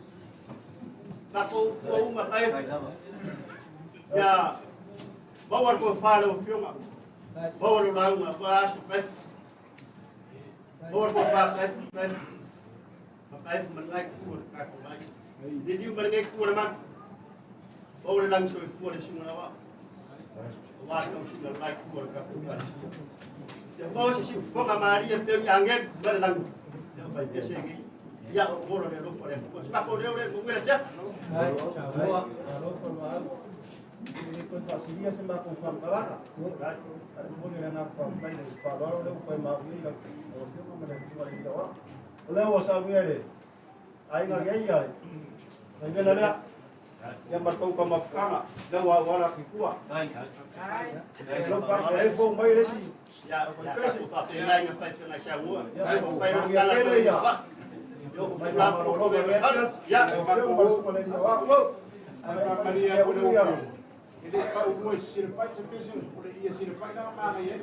Speaker 3: Ma ko ko ma kai. Ya. Bawa ko fa lo fionga. Bawa lo la ma pa su kai. Bawa ko fa kai kai. Ma kai man ngai ku ka ko mai. Ni di man ngai ku na ma. Bawa le lang so ku le sunga wa. Wa ko sunga lai ku ka ko ka. Ya bawa si si fonga Maria pe ange ba lang. Ya pai pe se ngi. Ya o bolo le lo le. Ma ko le le mo ngela ya.
Speaker 4: Ai, alofa lo au. E koe faasilia se makou faamatalaga. Ai, momoli le agaga faafetai le faaaloalo lea ua toe mafuia i lau afioga ma le susuga i le aoao. O lea ua saunia e le aiga nei a le vaivena lea. Ia ma le tou kamafutaga, lea ua auala atu i tua. Lau faafetai ai fou mai le isi
Speaker 3: Ya ya ka ko fa pe ngai ngai pai pe ngai sa ngua.
Speaker 4: Ia,
Speaker 3: Ai ko pai ro
Speaker 4: ia
Speaker 3: kala
Speaker 4: tele
Speaker 3: ko
Speaker 4: ia.
Speaker 3: ya. Yo ko
Speaker 4: Mai
Speaker 3: ma
Speaker 4: ma
Speaker 3: ko
Speaker 4: malolo
Speaker 3: ko
Speaker 4: le
Speaker 3: ya. Ya.
Speaker 4: afioga ma le susuga i le aoao.
Speaker 2: Ale Maria pule o E le pa u mo sila pai se pese o le ia sila pai na ma ngai.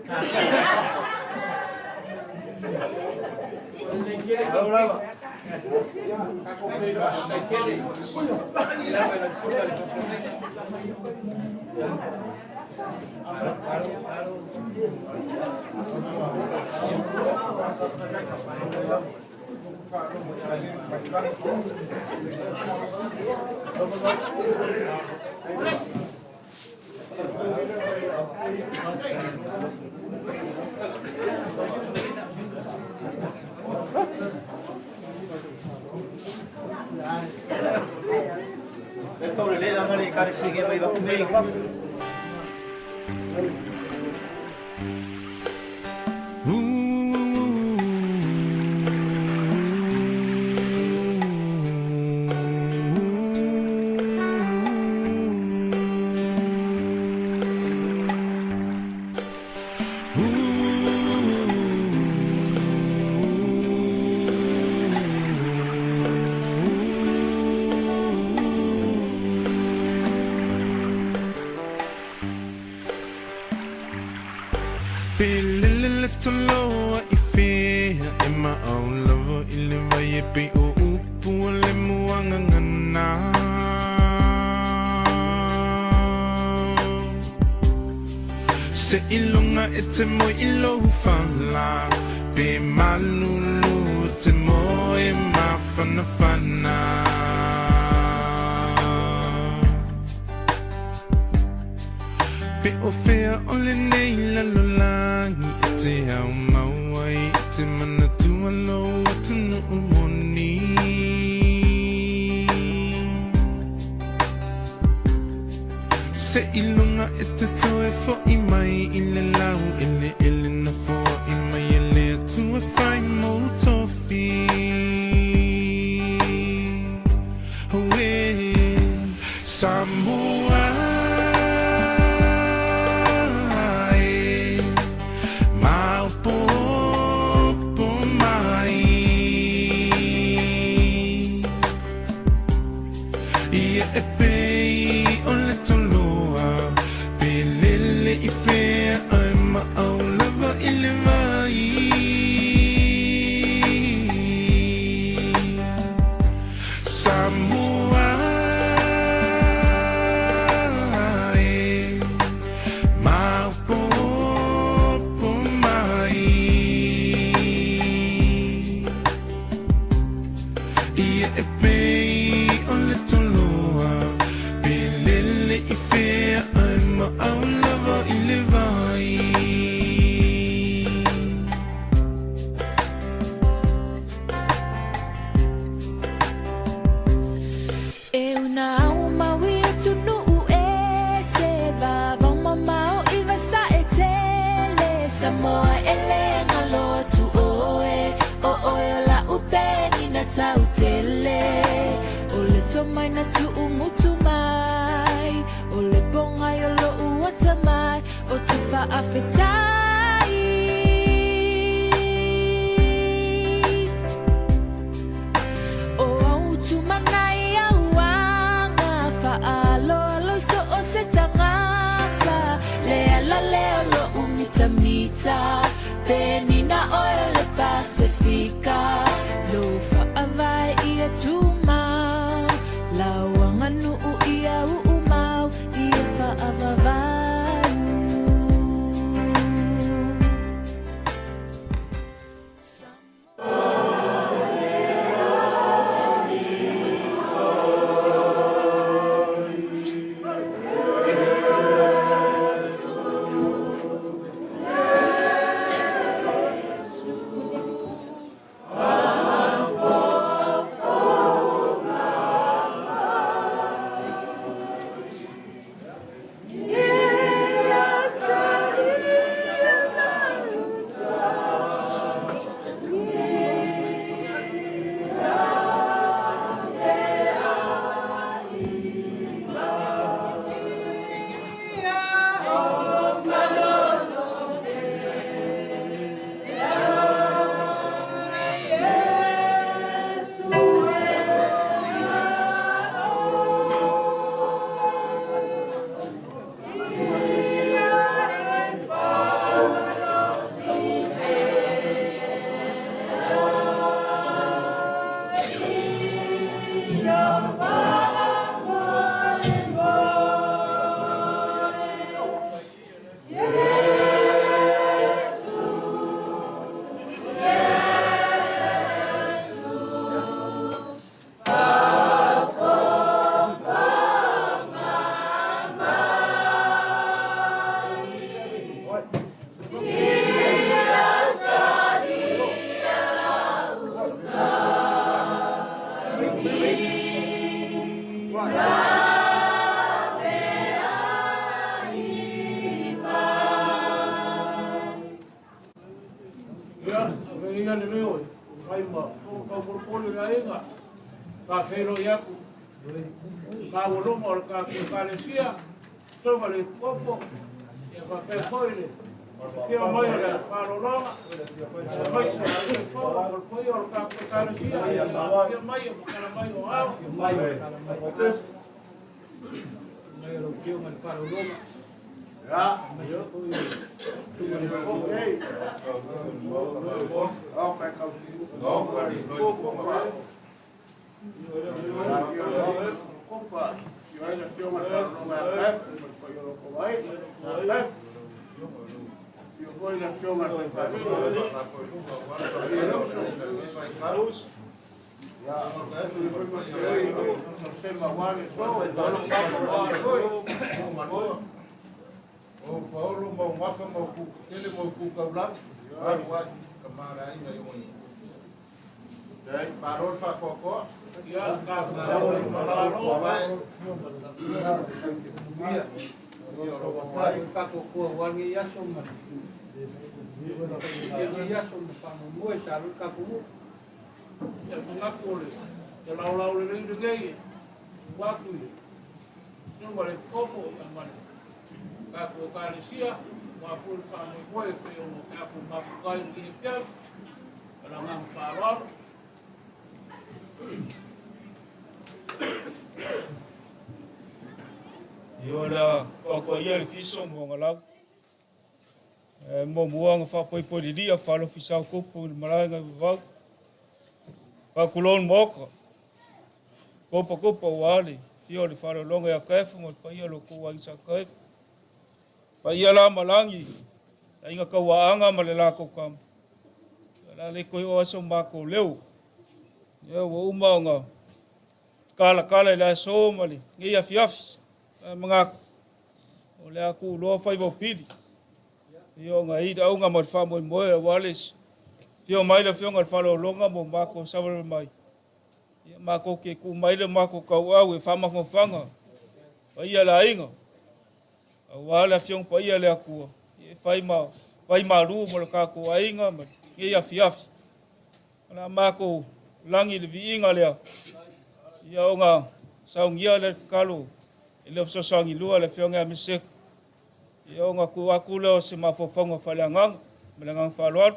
Speaker 4: Lau lava.
Speaker 2: Ka ko le
Speaker 3: Le tau le le la le ka se ke mai va mei fa.
Speaker 1: Pelele toloa i fea e ma au lava i le vai e pe o upu o le muangangana. Seiloga e te moe i lou fala, pe malulu e te moe mafanafana. Pe o fea o lenei lalolagi e te ao mau ai i te manatua lou atunuu moni. Seiloga e te toe fo'i mai i le laueleele na foai mai e le Atua e fai mou tofi. Auē, Samoa e, maopoopo mai. Ia e pei o le toloa, pe lele i fea ae maau lava i le vai. Samoa e, maopoopo mai. Ia e pei o le toloa, pe lele i fea ae maau lava i le vai.
Speaker 5: E una au maui atunuu e se vavao mamao i Vasaetele Samoa e le galo atu oe o oe o la'u penina tautele o le tomai na tu'ugutu mai o le pogai o lo'u atamai o te fa'afetai. O au tumanai auaga fa'aaloalo i so o se tagata le ala lea o lo'u mitamita penina oe o le Pasefika lou fa'avae ia tumau lau aganu'u ia u'umau ia fa'avavau.
Speaker 2: Ia, o ia lenei oe, fai ma taupolepole le aiga, faafeiloai atu maualuga o le tatou Ekalesia, susuga i le Epikopo, ia faapea foi le afio mai o le faaaloaloga, aemaise le fou o le paia o le tatou Ekalesia, afio mai e matala mai o ao. Mai o lau Afioga i le faaaloaloga, aemaise foi o le susuga i le Epikopo. O paolo ma o gafa ma o kukutele ma o kukaulagi, alu ai ka malaaiga i oga ia. Malo le faatoatoa.
Speaker 6: Faatoatoa aua lenei aso ma lenei aso ma faamoemoe sa alu ai le tatou nuu.
Speaker 7: Ia manatu o le te laolao lelei lenei e tuu atu i le susuga i le Epikopo ma le tatou Ekalesia aua foi le faamoemoe e pei ona tatou mafuta ai i lenei afiafi. Ma le agaga faaaloalo.
Speaker 8: Ia o le a tautua ia le fiso ma ona lau. E muamua ona faapoipoi lilia faalofi sao tupu i le malae nai vavau. Faatulou le Maota, tupa tupa ua le fia o le faalologa ia Taefu ma le paia o lo outou aiga sa Taefu. Paia la ma lagi, aiga tauaana ma le latou tama. O le a le toe oo ai so matou leo. Ia ua uma ona talatala i le aso ma lenei afiafi. Ae manatu, o le a tuuloa faiva o pili. Ia ona i le auga ma le faamoemoe aua le afio mai le afioga i le faaaloaloga ma o matou savalava mai. Ia matou te tuu mai le matou tauau e faamafanafana paia le aiga aua le afioga paia le Atua e fai ma vai malu mo le tatou aiga ma lenei afiafi. O le a matou lagi le viiga lea ia ona saunia le tatalo i le fesoasoani lua le afioga ia Meseko ia ona tuu atu lea o se mafaufauga faaleagaga ma le agaga faaaloalo.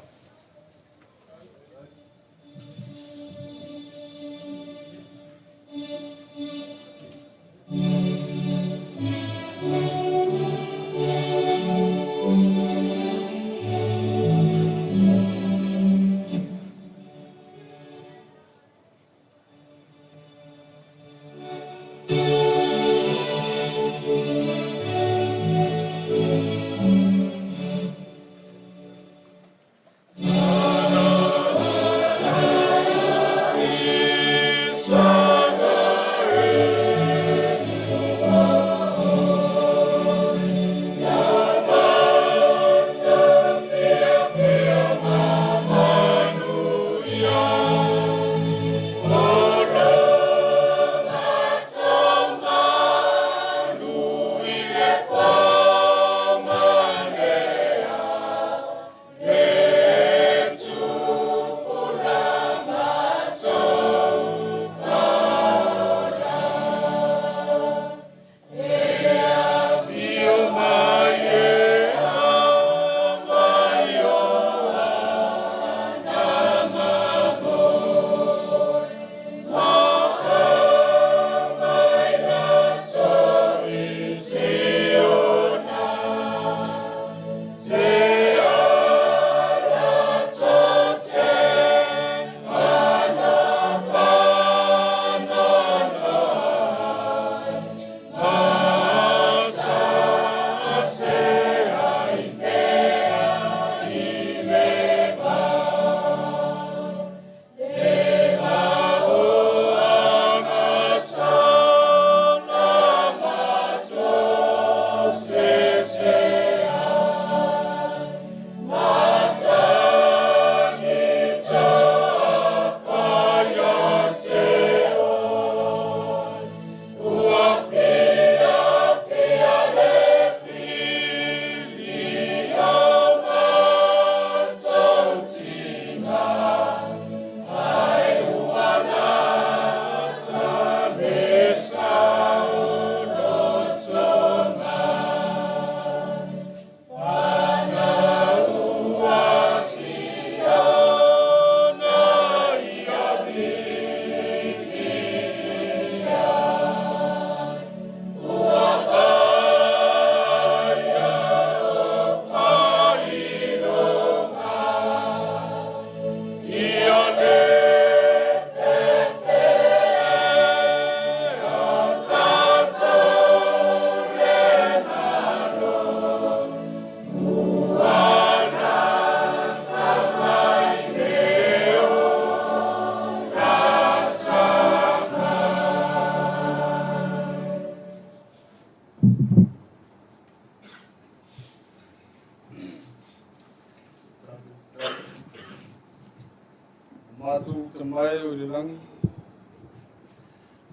Speaker 8: Matou Tama e o i le lagi,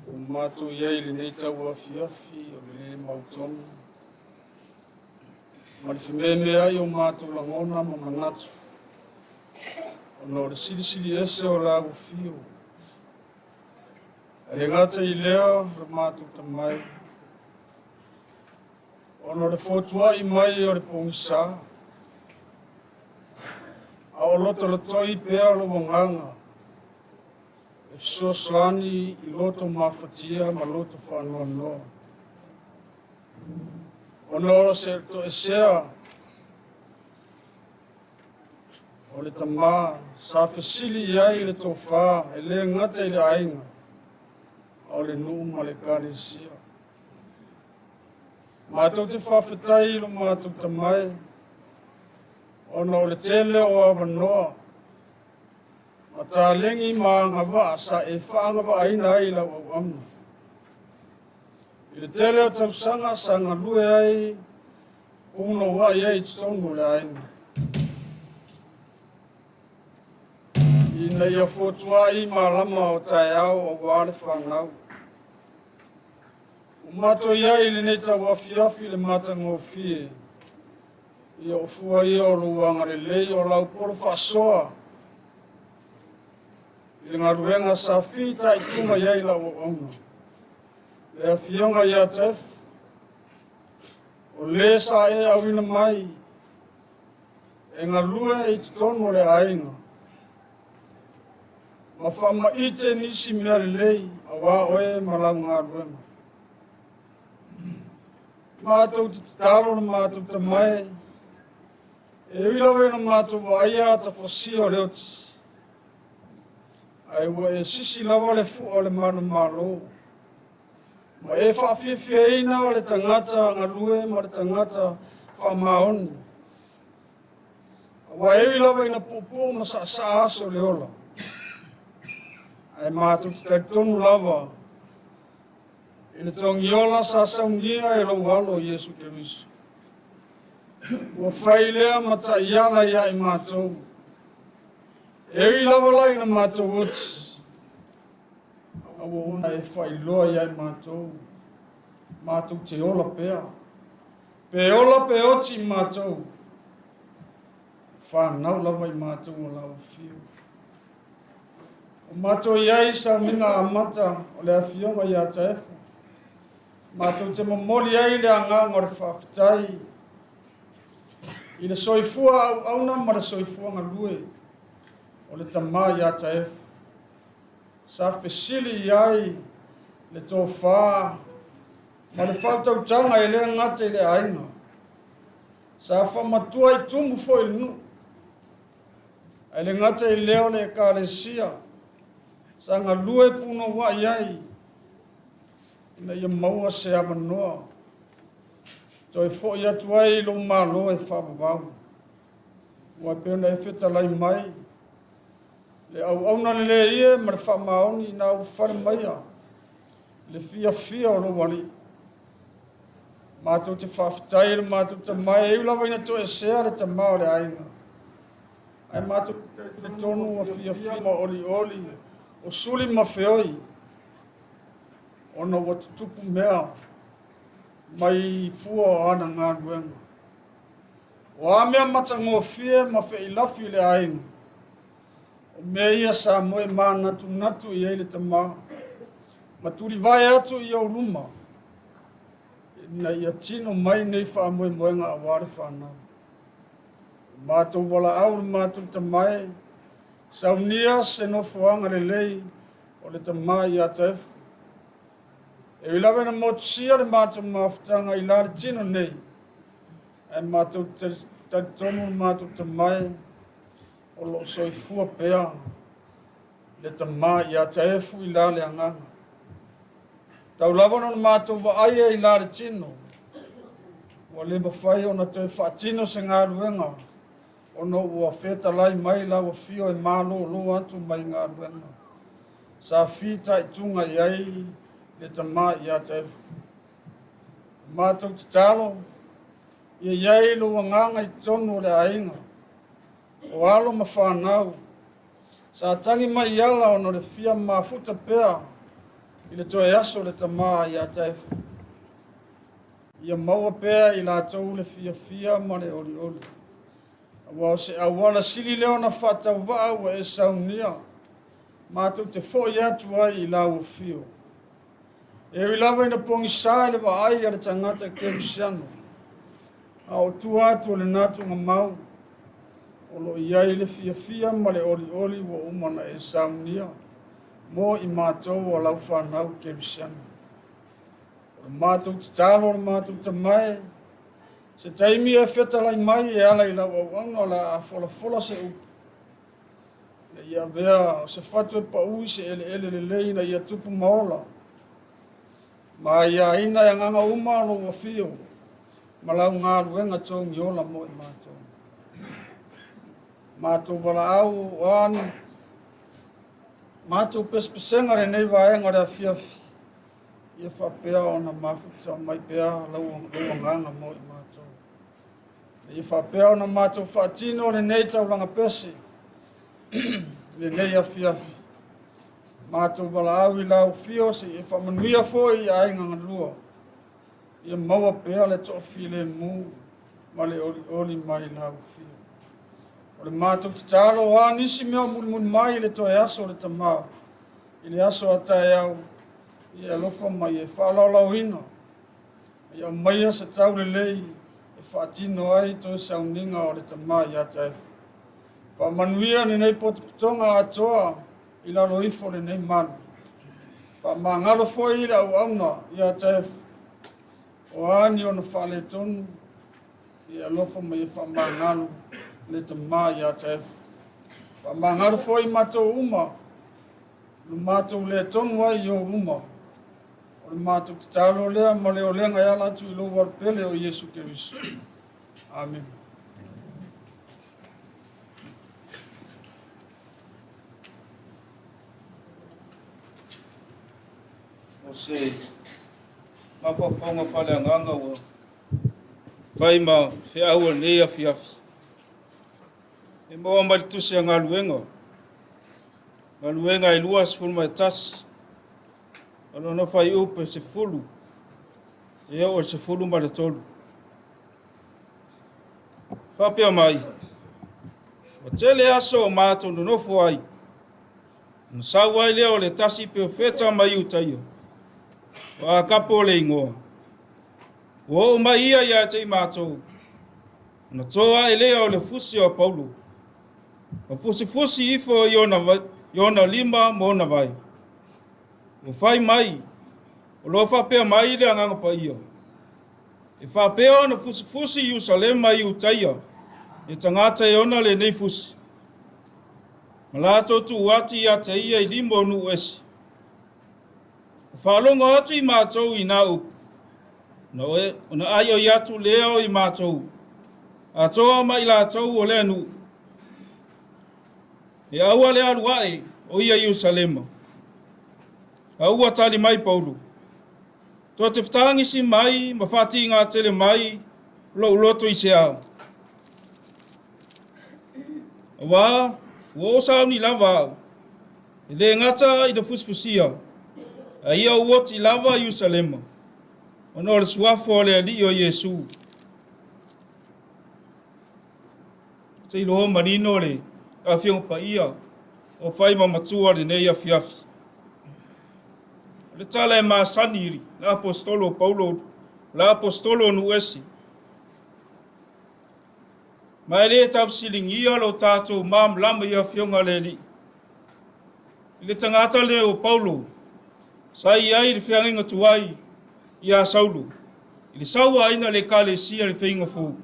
Speaker 8: ua matou i ai i lenei tauafiafi o le lē mautonu, ma le fememeai o matou lagona ma manatu, ona o le silisili ese o lau afio. Ae le gata i lea lo matou Tama e, ona o le fotua'i mai o le pogisa, a o lotolotoi pea lou agaga e fesoasoani i loto mafatia ma loto faanoanoa. Ona o se toesea o le tamā sa fesili i ai le tofā e le gata i le aiga, a o le nuu ma le ekalesia. Matou te faafetai i lo matou Tama e, ona o le tele o avanoa ma taleni ma agavaa sa e faagavaaina ai lau auauna. I le tele o tausaga sa galue ai punouai ai i totonu o le aiga. Ina ia fotuai malama o taeao auā le fanau. Ua matou i ai i lenei tauafiafi le matagofie, ia o fua ia o lou agalelei o lau polo faasoa i le galuega sa fitaituga i ai lau auauna, le afioga ia Taefu, o le sa e auina mai e galue i totonu o le aiga ma faamaite nisi mea lelei auā oe ma lau galuega. Matou te tatalo le matou Tama e, e ui lava ina matou vaaia atafasia o le oti, ae ua e sisi lava le fua o le manumalo, ma e faafiafiaina le tagata galue ma le tagata faamaoni. Aua e ui lava ina puupuu ma saasaa aso o le ola, ae matou te talitonu lava i le togiola sa saunia e lou alo Iesu Keriso. Ua fai lea ma taiala ia i matou. E ui lava la ina matou oti, a ua ona e faailoa ia i matou, matou te ola pea. Pe ola pe oti i matou, fanau lava i matou o lau afio. O matou i ai i sauniga amata o le afioga ia Taefu, matou te momoli ai le agaga o le faafetai i le soifua auauna ma le soifua galue o le tama ia Taefu. Sa fesili i ai le tofā ma le faautautaga e le gata i le aiga. Sa faamatua i tumu foi i le nuu. Ae le gata i lea o le ekalesia sa galue punouai ai ina ia maua se avanoa toe fo'i atu ai i lou Malo e faavavau. Ua pei ona e fetalai mai le auauna lelei e ma le faamaoni ina ulufale maia le fiafia o lou alii. Matou te faafetai i le matou Tama e ui lava ina toesea le tama o le aiga, ae matou te talitonu ua fiafia ma olioli o suli ma feoi, ona ua tutupu mea mai fua o ana galuega. O a mea matagofie ma feilafi i le aiga, o mea ia sa moe manatunatu i ai le tama, ma tulivae atu i ou luma, ina ia tino mai nei faamoemoega auā le fanau. O matou valaau le matou Tama e, saunia se nofoaga lelei o le tama ia Taefu. E ui lava ina motusia le matou mafutaga i la le tino nei, ae matou te talitonu le matou Tama e, o loo soifua pea le tama ia Taefu i la le agaga. Tau lava ona matou vaaia i la le tino, ua le mafai ona toe faatino se galuega, ona ua fetalai mai lau afio e malōlō atu mai galuega sa fitaituga i ai le tama ia Taefu. Matou tatalo, ia i ai lou agaga i totonu o le aiga, o alo ma fanau, Sa tagi mai i ala ona o le fia mafuta pea i le toe aso o le tama ia Taefu. Ia maua pea i latou le fiafia ma le olioli. Aua o se auala sili lea ona faatauvaa ua e saunia, matou te foi atu ai i lau afio. E ui lava ina pogisa i le vaai a le tagata kerisiano, a o tua atu o lena tuugamau, o lo o i ai le fiafia ma le olioli ua uma ona e saunia mo i matou o lau fanau kerisiano. O le matou tatalo o le matou tamae, se taimi e fetalai mai e ala i lau auauna o le a folafola se upu, ina ia avea o se fatu e pau i se eleele lelei ina ia tupu ma ola, ma aiaina e agaga uma lou afio ma lau galuega togiola mo i matou. Matou valaau o a ni matou pesepesega lenei vaega o le afiafi, ia faapea ona mafuta mai pea lau agaga mo i matou. Ia faapea ona matou faatino lenei taulaga pese lenei afiafi. Matou valaau i lau afio se i e faamanuia foi i aiga galua. Ia maua pea le toafilemu ma le olioli mai lau afio. O le matou tatalo o a nisi mea o mulimuli mai i le toe aso o le tama, i le aso a taeao, ia alofa mai e faalaolaoina. Ia aumaia se taulelei e faatino ai toe sauniga o le tama ia Taefu. Faamanuia lenei potopotoga atoa i lalo ifo o lenei malu. Faamagalo foi le auauna ia Taefu. O a ni ona faaletonu, ia alofa mai e faamagalo le tama ia Taefu. Faamagalo foi matou uma, lo matou le tonu ai i ou luma. O le matou tatalo lea ma le olega e ala atu i lou alupele o Iesu Keriso. Amene.
Speaker 7: O se mafaufauga faaleagaga ua fai ma feau o lenei afiafi. E maua mai le tusi a galuega, galuega e 21, o lona fuaiupu e 10, e oo i le 13. Faapea mai, ua tele aso o matou nonofo ai, ona sau ai lea o le tasi perofeta mai Iutaia, o Akapo le igoa. Ua oo mai ia ia te i matou, ona to ae lea o le fusi o Paulo, ma fusifusi ifo i ona lima ma ona vae. Ua fai mai, o lo o faapea mai le Agaga Paia, e faapea ona fusifusi Ierusalema i Iutaia, e tagata e ona lenei fusi. Ma latou tuu atu ia te ia i lima o nuu ese. Ua faalogo atu i matou i nā upu, ona aioi atu lea o i matou, atoa ma i latou o lea nuu. E aua le alu ae o ia Ierusalema. A ua tali mai Paulo, tou te fetagisi mai ma faatigatele mai lou loto i se a. Auā, ua ou sauni lava au, e le gata i le fusifusia, a ia ou oti lava i Ierusalema, ona o le suafa o le Alii o Iesu. Ou te iloa manino le Afioga Paia o fai ma matua lenei afiafi. O le tala e masani i le Aposetolo o Paulo, le Aposetolo o nuu ese. Ma e le taufesiligia lo tatou malamalama i Afioga a le Alii. I le tagata lea o Paulo, sa i ai le feagaiga tuai ia Saulo, i le sauaina o le Ekalesia i le faiga fou.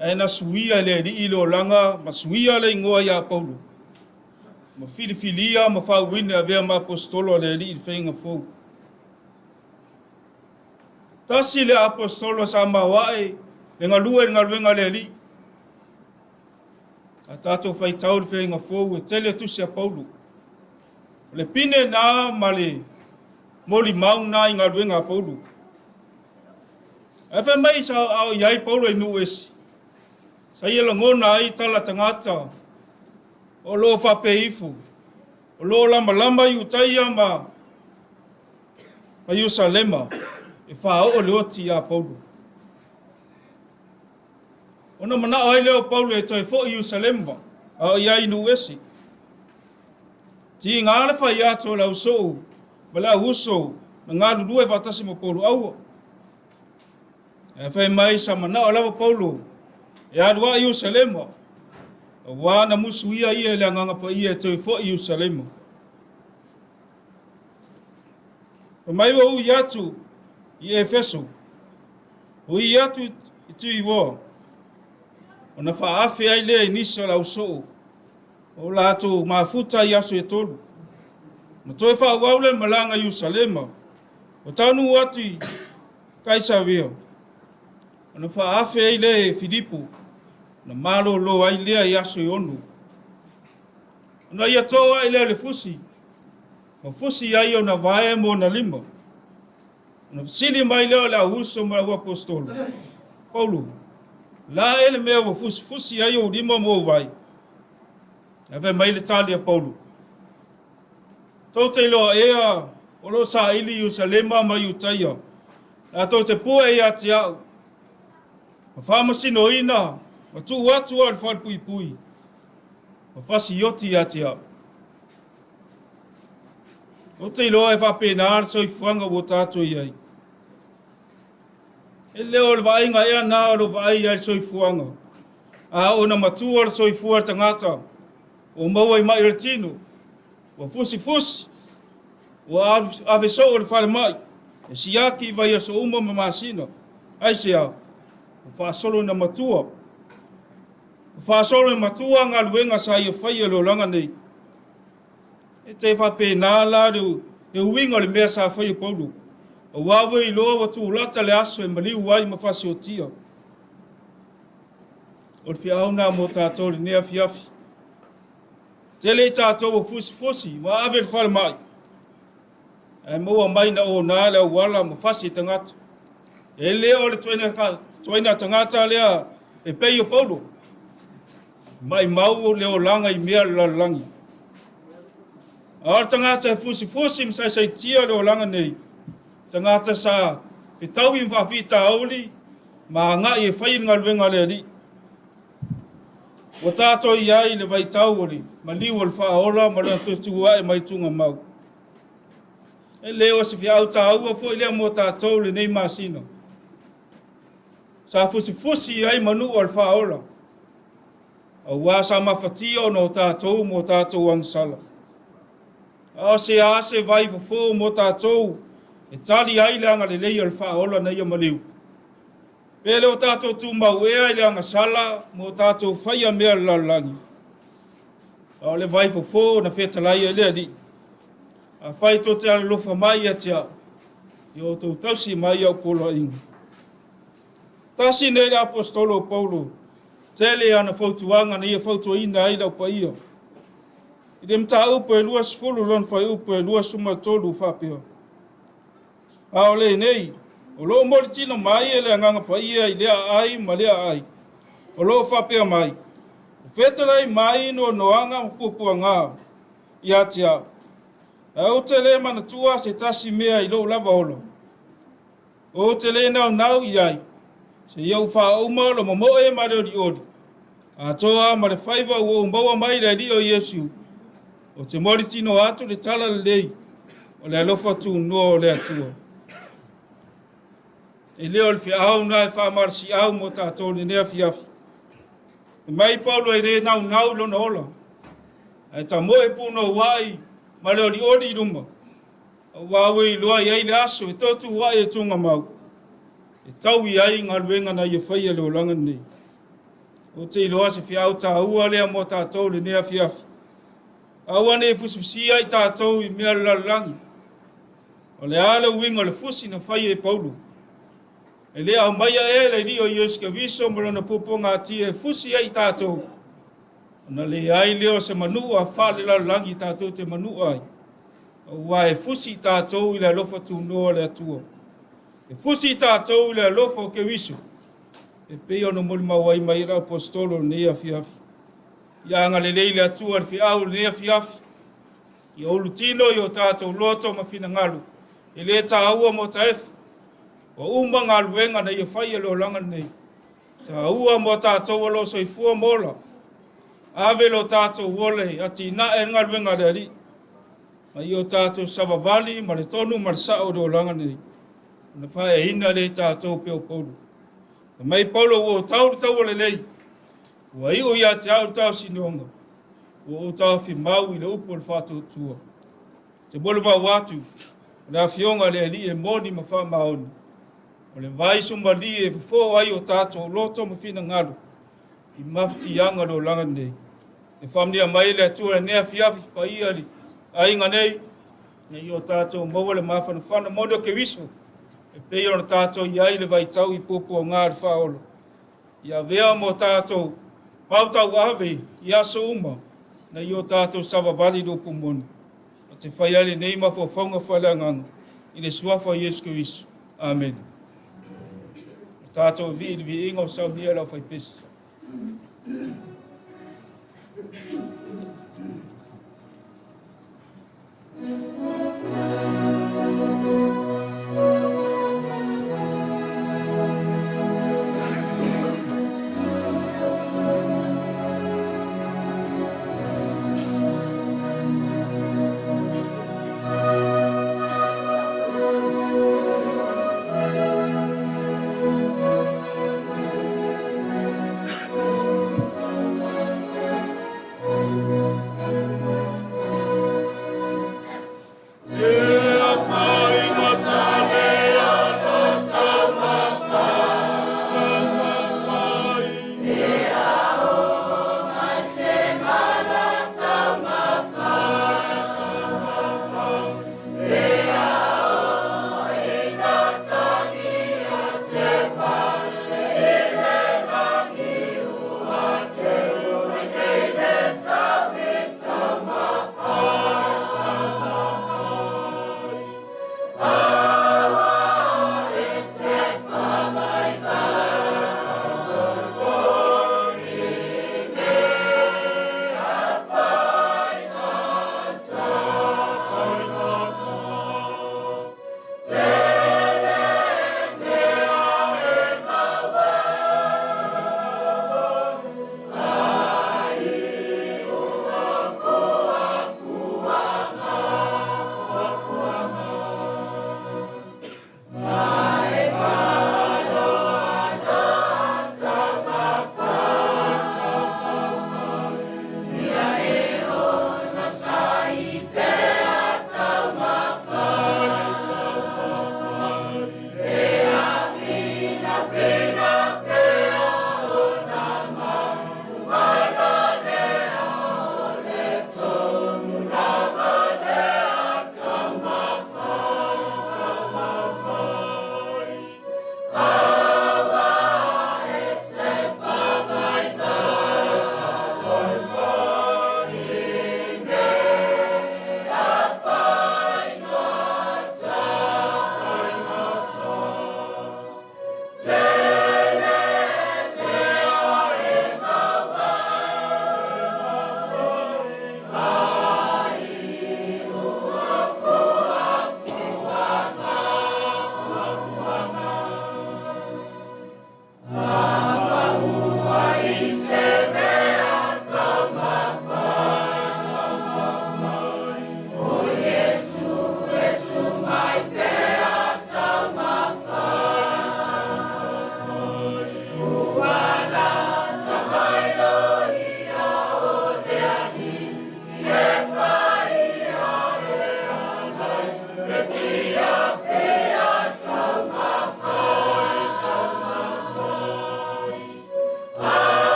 Speaker 7: Ae na suia e le Alii le olaga ma suia le igoa ia Paulo, ma filifilia ma faauuina e avea ma aposetolo a le Alii i le faiga fou. Tasi le aposetolo sa maoae le galue i le galuega a le Alii. A tatou faitau i le faiga fou e tele tusi a Paulo. O le pine na ma le molimau na i galuega a Paulo. Ae fai mai sa ao i ai Paulo i nuu ese. Sa ia lagona ai tala tagata.
Speaker 8: O lo o faapea ifo, o lo o lamalama Iutaia ma Ierusalema e faaoo le oti ia Paulo. Ona manao ai lea o Paulo e toe foi i Ierusalema, a o i ai i nuu ese. Tiga le fai atu o le ausoo ma le auuso na galulue faatasi ma Paulo, aua. Ae fai mai sa manao lava Paulo e alu ae i Ierusalema, auā na musuia ia e le Agaga Paia e toe foi i Ierusalema. Fai mai ua ui atu i Efeso, ui atu i Tuioa, ona faaafe ai lea i nisi o le ausoo o latou mafuta i aso e tolu. Na toe faaauau le malaga i Ierusalema, ua taunuu atu i Kaisaria, ona faaafe ai lea e Filipo, ona malolo ai lea i aso e ono. Ona ia too ae lea o le fusi, ma fusi ai ona vae ma ona lima. Ona fesili mai lea o le auuso ma le auaposeitolo, Paulo, o le a ea le mea ua fusifusi ai ou lima ma ou vae? Ae fai mai le tali a Paulo, Tou te iloa ea o lo o saili Ierusalema ma Iutaia, latou te pue ia te au, ma faamasinoina ma tuu atu au i le falepuipui, ma fasioti ia te au. Ou te iloa e faapena le soifuaga ua tatou i ai. E le o le vaaiga ea na o lo o vaai ai le soifuaga, a oo ina matua le soifua o le tagata, ua maua i mai o le tino, ua fusifusi, ua ave soo i le falemai, e siaki i vaiaso uma ma masina. Aisea? Ua faasolo ina matua. Ua faasolo ina matua galuega sa ia faia i le olaga nei. E te faapena la le uiga o le mea sa faia e Paulo, aua ua iloa ua tulata le aso e maliu ai ma fasiotia. O le feau lena mo tatou i lenei afiafi. Tele i tatou ua fusifusi ma ave i le falemai, ae maua mai na ona le auala ma fasi e tagata. E le o le tuaiga tagata lea e pei o Paulo. Maimau le olaga i mea o le lalolagi. A o le tagata e fusifusi ma saisaitia le olaga nei, tagata sa fetaui ma faafitauli ma agai e fai le galuega a le Alii. Ua tatou i ai i le vaitau o le maliu o le faaola ma lona toe tu ae mai tugamau. E le o se feau taua foi lea mo tatou lenei masina. Sa fusifusi ai manua o le faaola, aua sa mafatia ona o tatou ma o tatou agasala. A o se a se vai fofo mo tatou e tali ai le agalelei o le faaola na ia maliu. Pe le o tatou tumau ea i le agasala ma o tatou faia mea o le lalolagi. A o le vai fofo na fetalai ai le Alii. Afai tou te alolofa mai ia te au, ia outou tausi mai au poloaiga. Tasi nei le aposetolo o Paulo, tele ana fautuaga na ia fautuaina ai le au paia. I le mataupu e 20 lona fuaiupu e 23 faapea, A o lenei, o lo o molitino mai e le Agaga Paia i lea aai ma lea aai, o lo o faapea mai, Ua fetalai mai noanoaga ma puapuaga ia te au, ae ou te le manatua se tasi mea i lou lava ola. Ou te le naunau i ai, seia ou faauma lou momoe ma le olioli, atoa ma le faiva ua ou maua mai i le Alii o Iesu, ou te molitino atu le tala lelei o le alofa tunoa o le Atua. E le o le feau na e faamalosiau mo tatou i lenei afiafi. Fai mai Paulo e le naunau i lona ola, ae tamoe punouai ma le olioli i luma, aua ua iloa i ai le aso e toatua'i e tugamau, e taui ai galuega na ia faia i le olaga lenei. Ou te iloa se feau taua lea mo tatou i lenei afiafi. Aua ne i fusifusia i tatou i mea o le lalolagi. O le a le uiga o le fusi na faia e Paulo? E le aumaia ea e le Alii o Iesu Keriso ma lona puapuagatia e fusi ai i tatou, ona leai lea o se manua faalelalolagi tatou te manua ai, aua e fusi i tatou i le alofa tunoa o le Atua. E fusi i tatou i le alofa o Keriso, e pei ona molimau ai mai e le aposetolo i lenei afiafi. Ia agalelei le Atua i le feau i lenei afiafi. Ia ulutino i o tatou loto ma finagalo, e le taua mo taefu. Ua uma galuega na ia faia i le olaga lenei. Taua mo tatou o lo o soifua ma ola. Ave lo tatou ola e atinae le galuega a le Alii. Ma ia o tatou savavali ma le tonu ma le sao i le olaga lenei. Ona faaeaina lea i tatou pei o Paulo. Fai mai Paulo ua ou tau le taua lelei. Ua iu ia te au le taosinoga. Ua ou taofi mau i le upu o le faatuatua. Te molimau atu, o le Afioga a le Alii e moni ma faamaoni. O le vai sumalie e fofo ai o tatou loto ma finagalo i mafatiaga o le olaga lenei. E faamanuia mai le Atua i lenei afiafi paia i le aiga nei, ina ia o tatou maua le mafanafana moni o Keriso, e pei ona tatou i ai i le vaitau i puapuaga o le faaola. Ia avea mo tatou mau tauave i aso uma, ina ia o tatou savavali i le upu moni. Ou te fai ai lenei mafaufauga faaleagaga i le suafa o Iesu Keriso. Amene. O tatou vii i le viiga o saunia e le aufaipesi.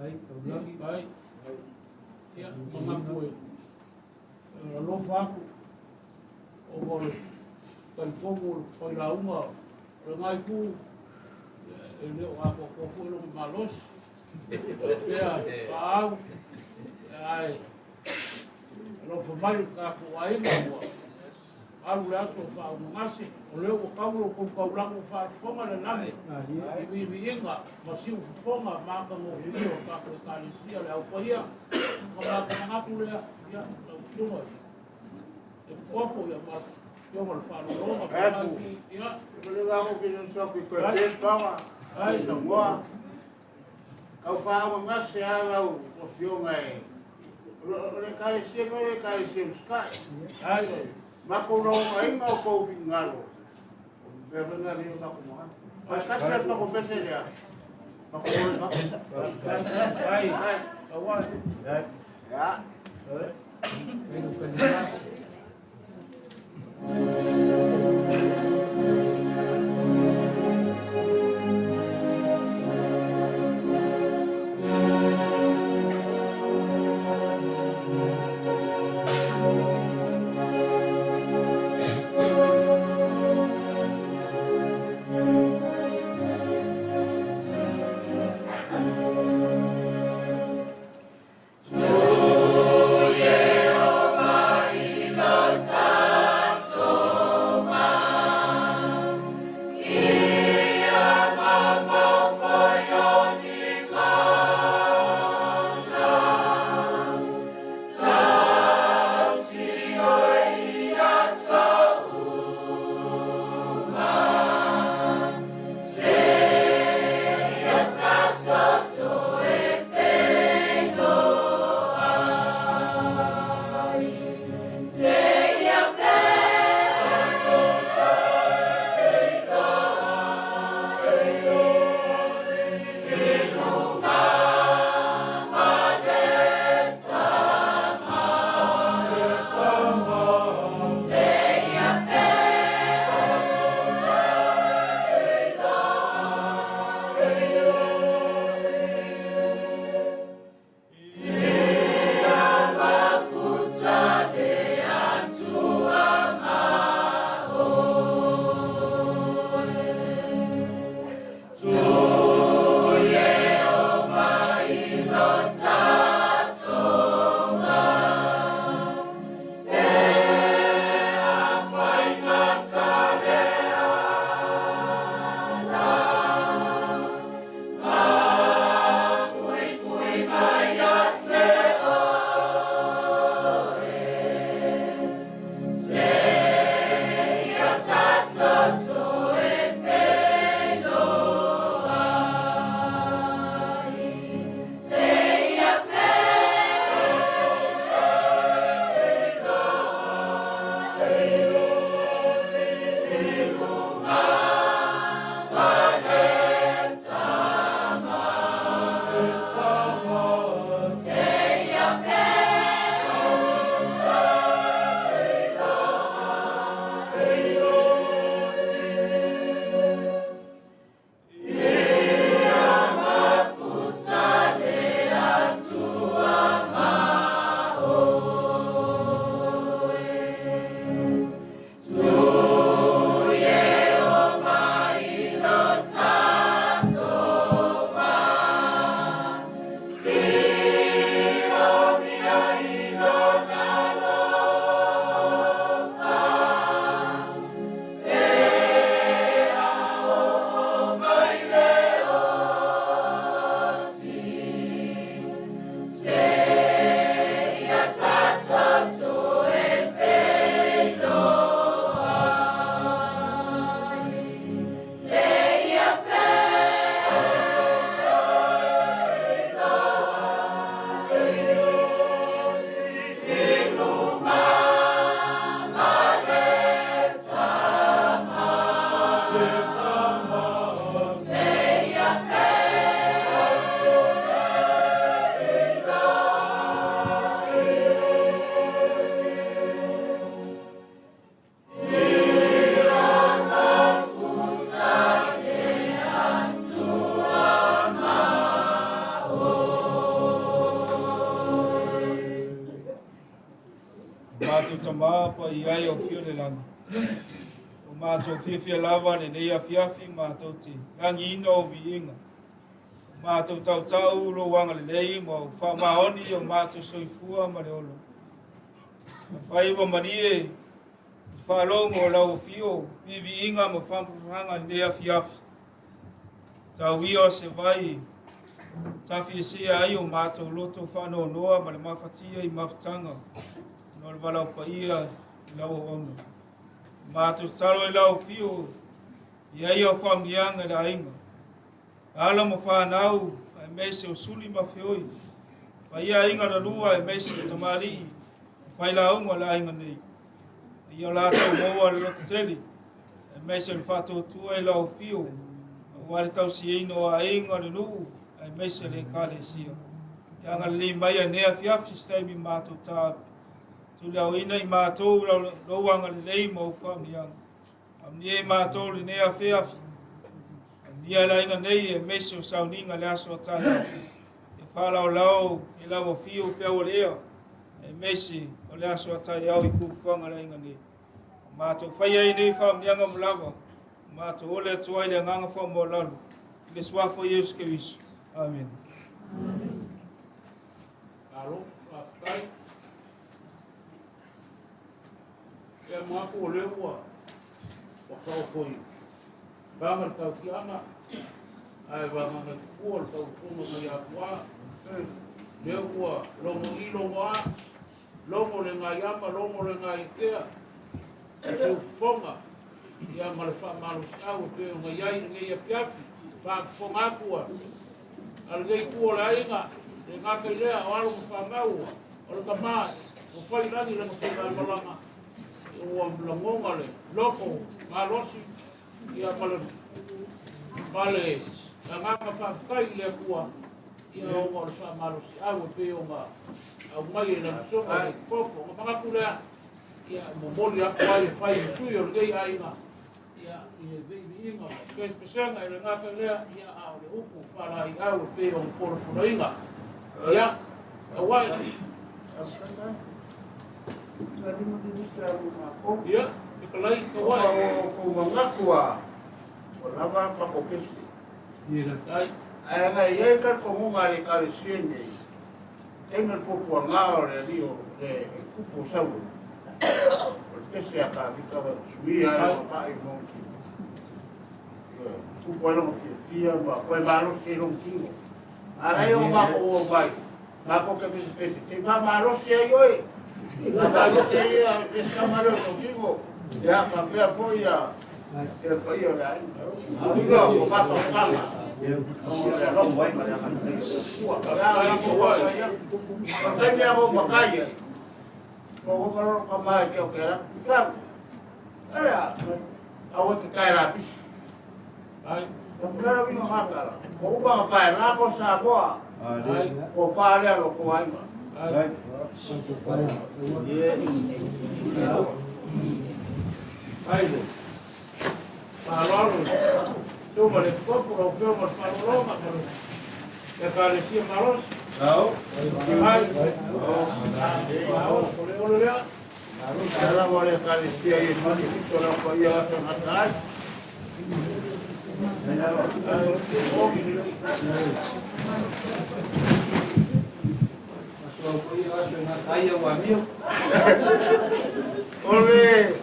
Speaker 6: Ai, taulagi.
Speaker 7: Ai. Ia, manatu e alofa atu ona o le talitonu o le failauga o lena itu, ia, e le o atoatoa foi lona malosi. Pea paau, ae alofa mai le tatou aiga ua alu le aso o faaugagase, o lea ua tau lo tou taulaga ua faafofoga le lagi i viiviiga ma siufofoga ma atagofie o tatou Ekalesia le Au Paia. Ona matou manatu lea, ia, lau Afioga i le Epikopo, ia ma Afioga le Faaaloaloga, ia. Ai.
Speaker 2: Kau whaanga se ala o fionga e. O le ekalesia no le ekalesia uskai.
Speaker 7: Ai.
Speaker 2: Ma ko ro ai ma ko fingalo. Pe venga rio ta ko ma. Pa kasi a ko pese ya. Ma ko ma.
Speaker 7: Ai. Tauai.
Speaker 2: Ya.
Speaker 8: Tama paia e o Afio i le Lagi. Ua matou fiafia lava lenei afiafi matou te lagiina ou viiga. Ua matou tautau lou agalelei ma ou faamaoni i o matou soifua ma le ola. Afai ua malie i le faalogo o lau afio, viiviiga ma faamafanafanaga i lenei afiafi, tau ia o se vai tafiesea ai o matou loto faanoanoa ma le mafatia i mafutaga ona o le valaau paia i lau auauna. Matou tatalo i lau afio i ai au faamanuiaga i le aiga, alo ma fanau, aemaise o suli ma feoi, paia aiga na lua, aemaise o tamalii, ma failauga o le aiga nei. A ia latou maua le lototele, aemaise o le faatuatua i lau afio, aua le tausiaina o aiga, le nuu, aemaise le Ekalesia. Ia agalelei mai i lenei afiafi se taimi matou taape. Tuliauina i matou lou agalelei ma ou faamanuiaga. Faamanuia i matou lenei afiafi. Faamanuia le aiga nei aemaise o sauniga i le aso a taeao. E faalaolao i lau afio peau o le ea, aemaise o le aso a taeao i fuafuaga a le aiga nei. Matou faia ai nei faamanuiaga ma lava, matou ole atu ai le agaga faamaualalo i le suafa o Iesu Keriso. Amene.
Speaker 7: Malo, faafetai. Ia manatu o lea ua taoto i vaga le tautiaga, ae vagana i tupua le taufofoga mai Atua. Lea ua logo i logo a, logo le gaiama, logo le gaiatea, i taufofoga, ia ma le faamalosiau e pei ona i ai lenei afiafi, faafofoga atu a lenei itu o le aiga, le gata i lea o alo ma fanau o le tama ua fai i lagi lana faigamalaga, ua lagona le loto malosi ia ma le agaga faafetai i le Atua ia ona o le faamalosiau e pei ona aumai e lana soga i le popo. Ona manatu lea, ia momoli atu ai e fai ma sui o lenei aiga ia i le viiviiga ma pesepesega i le gata lea, ia a o le upu faalaeiau e pei ona folafolaina. Ia, auai. Ia, fetalai, tauai.
Speaker 2: O manatu a, o lava pakopesi. Ae na i ai talitonuga a le Ekalesia nei, taimi o le puapuaga o le alii o le kupu o Saulo, o le pese a Tavita na suia ai lona tai ma ona tino. Ioe, tupu ai lona fiafia ma toe malosi ai lona tino. A la e o matou o mai, matou te pesepese, te faamalosi ai oe. Faamalosi ai ia le isi tama lea o tou tino. Ia, faapea foi ia le paia o le aiga. A uiga o mafaufauga, ona o le alofa ma le agalelei o le Atua. O le a le ua fai atu. O le taimi lava ua matai ai, ua ova loa ka mai ke o ke rā. Tau, ea, aua te tae lapisi.
Speaker 7: Ai.
Speaker 2: O kera wino ngātara. Ko uma ka pae rā ko Samoa. Ko whārea ro ko aiga.
Speaker 7: Ai. Ai le. Faaaloalo tu ma le kopo lau afioga ma le faalologa ma le Ekalesia malosi. Ai. O le ole lea.
Speaker 2: Ia lava le Ekalesia i e fito lau paia aso gata ai. O le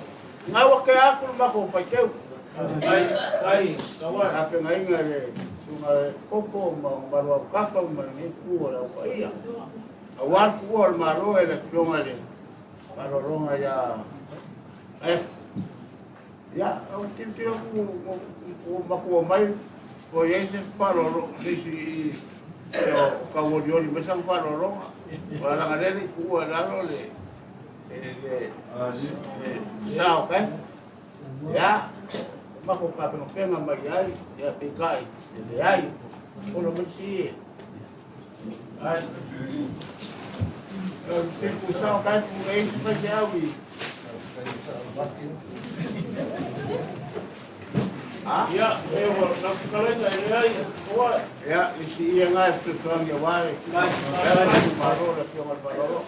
Speaker 2: gaua ke aku le makou faiteu.
Speaker 7: Ai, tauai.
Speaker 2: Tapenaina e le susuga le Koko ma Maluautafa ma lenei itu o le au paia. Aua le tuua o le Malo e le Afioga i le Malologa ia F. Ia, ou te tilotilo atu ua matua mai ua i ai se faaaloalo se isi i i o tauolioli mai sana faaaloaloga. Aua leaga lea e le i tuua i lalo le le le sa o F. Ia, o matou tapenapena mai ai, ia peitai e leai, fono mai si e.
Speaker 7: Ai.
Speaker 2: O se pusa o kai pu e isi faifeau i. Ha?
Speaker 7: Ia, e o lau fetalaiga e leai, ua.
Speaker 2: Ia, i si ia ngai fesoasoani aua le
Speaker 7: Ai.
Speaker 2: Malo le Afioga i le Malolo.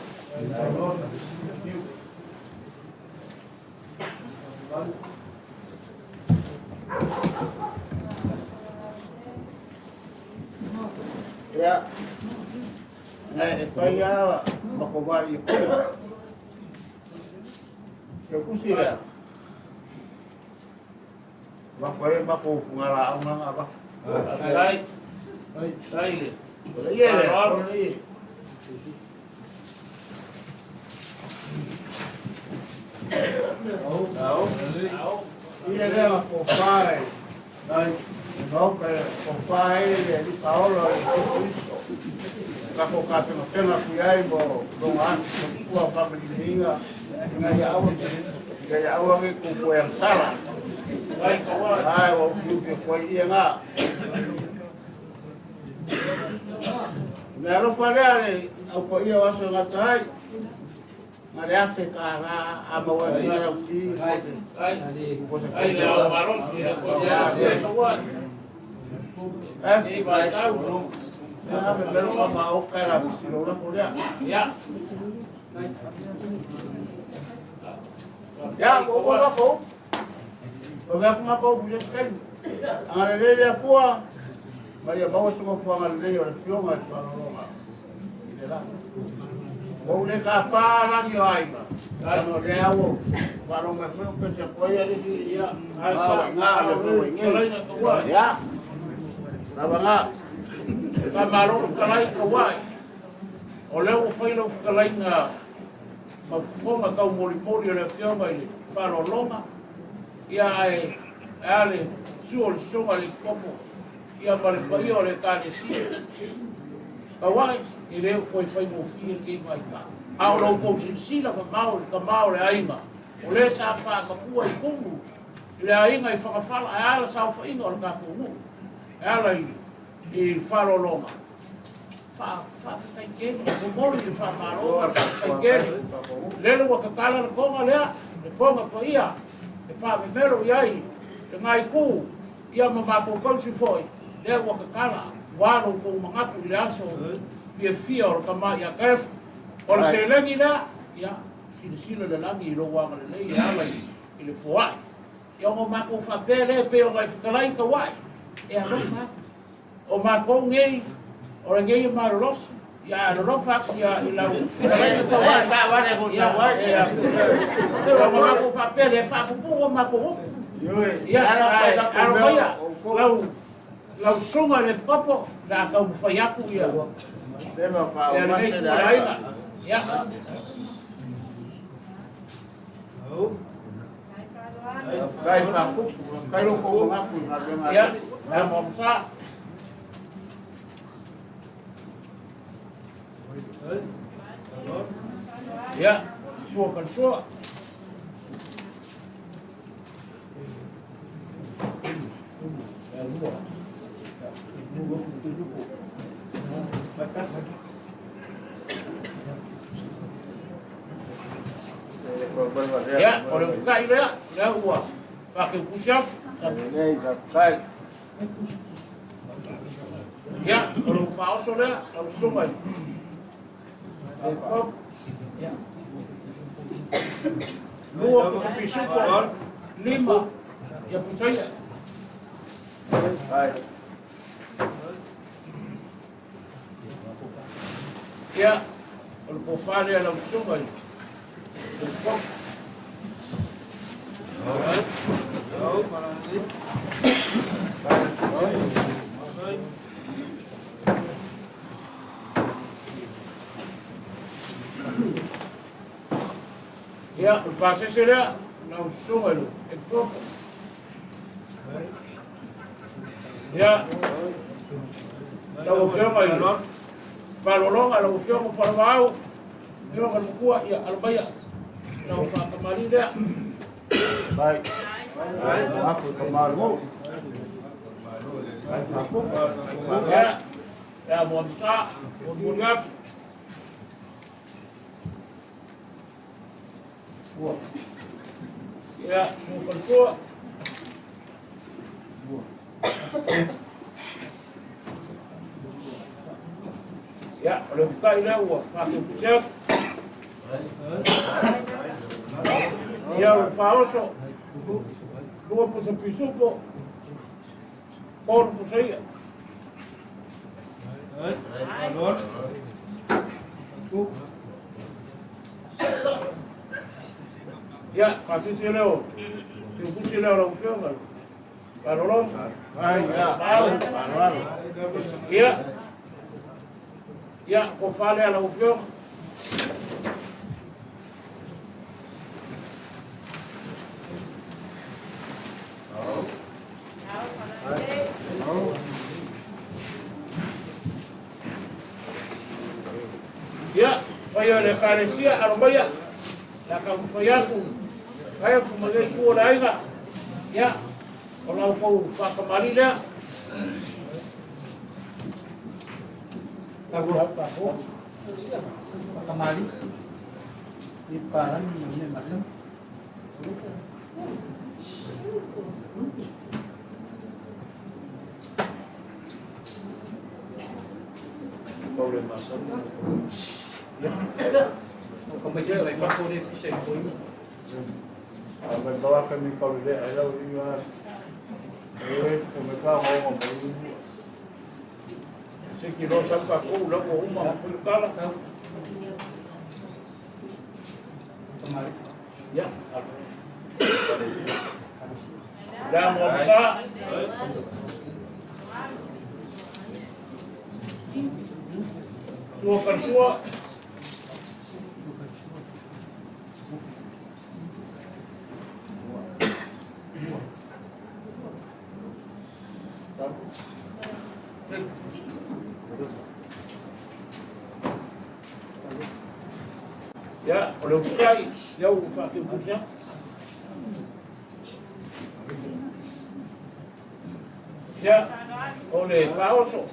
Speaker 3: Ia, na e fai lava ma ko vai i kona. E kusi lea. Ma koe ma ko fungala au nga ba.
Speaker 7: Ai. Ai le.
Speaker 3: O le ie le, o le ie. Ia lea ma ko whai. Ai, no ka ko whai le li paolo i te Kristo. Ka ko ka penga penga ku ai mo lo nga kua pa ma ni inga ia awa ia ia awa nge ku ko yang sala.
Speaker 7: Ai ka wa.
Speaker 3: Ai o fiu fiu ko ia nga. Me alo wharea le au ko ia waso ngā tai. Ngā le afe ka rā a maua e ngā rau ki.
Speaker 7: Ai. Ai le au malosi. Ia ka wa.
Speaker 3: Eh?
Speaker 7: Ei vai tau.
Speaker 3: Ia me mero ma ma o kai rā misi lo la forea.
Speaker 7: Ia.
Speaker 3: Ia ko ko la ko. O mea kunga ko buja skai. Anga le le pua. Maria maua sunga fuanga le o le fionga le whanonga. I le la. Mo le ka pā rangi o aiga. Ano le au. Whanonga me feo pese koia le si.
Speaker 7: Ia. Ai
Speaker 3: Ngā
Speaker 7: sa.
Speaker 3: ngā le feo i
Speaker 7: Kalai
Speaker 3: ngei.
Speaker 7: ka wa.
Speaker 3: Ia. Rawa ngā.
Speaker 7: Ka malo kalai ka wai. O lea ua fai lau fetalaiga ma fofoga taumolimoli o le afioga i le faaaloaloga ia ae e a le sua o le soga le kopo ia ma le paia o le ekalesia Kauaʻi e lē o toe faigofie lenei vaitau a o lo outou silasila mamao i le tamā o le aiga o lē sa faamapua i kumu i le aiga i Fagafala ae a la saofaiga o le tatou nuu e ala i i le faaaloaloga faafetai tele momoli le faamalo ma le faafetai tele lele ua tatala le toga lea le toga paia e faamemelo i ai lena itu ia ma matou tausi foi lea ua tatala ua lo outou manatu i le aso fiafia o le tama ia Kaefu o le seleni lea ia silasila le lagi i lou agalelei e ala i le foai ia ona o matou faapea lea e pei ona e fetalai Kauaʻi e alofa atu o matou nei o lenei e malolosi ia ae alolofa atu ia i lau fetalaiga Kauaʻi ia e ona matou faapea lea e faapupuu a matou upu ia ae alo maia lau lau susuga i le Epikopo le a taumafai atu ia ia lenei itu o le aiga ia.
Speaker 3: Kai whakupu, kai roko o ngaku i ngā venga.
Speaker 7: Ia, ia mo msa. Ia, sua ka sua. Ia, o le ufukai lea, lea ua faakeukusi atu.
Speaker 3: Nei, ka kai.
Speaker 7: Ia, o lou faaoso lea, lau susuga i le Pope. Ia. Lua pusa pisupo, lima, ia pusaia.
Speaker 3: Ai.
Speaker 7: Ia, o le pofa lea lau susuga i le Pope. Ia, o le pasese lea, lau susuga i le Pope. Ia, lau afioga i le Malologa, lau afioga Falevaau, afioga i le Matua, ia, alo maia, lau faakamali lea.
Speaker 3: Kai. Ngaku ka malu. Kai whakupu.
Speaker 7: Ia, ia mo amsa, molimoli atu. Ia, mo faletua. Ia, o le ufukai lea ua faakeukusi atu. Ia, o le faaoso, Lua pusa pisupo, tolu pusa i'a. Ia, pasisi lea o tiukusi lea o lau Afioga Malolo. Ia, ia, tofa lea lau Afioga. Ia, paia o le Ekalesia, alo maia, le a taumafai atu, Kaefu ma lenei itu o le aiga, ia, o la outou faatamalii lea.
Speaker 6: Faatamalii i palagi ma mea masani.
Speaker 7: Se ki loa sau tatou la ua uma ona fai le tala. Ia, le amo sa. Sua karsua. Ia, o le ufukai, ia ua faateupusi atu. Ia, o le faaoso.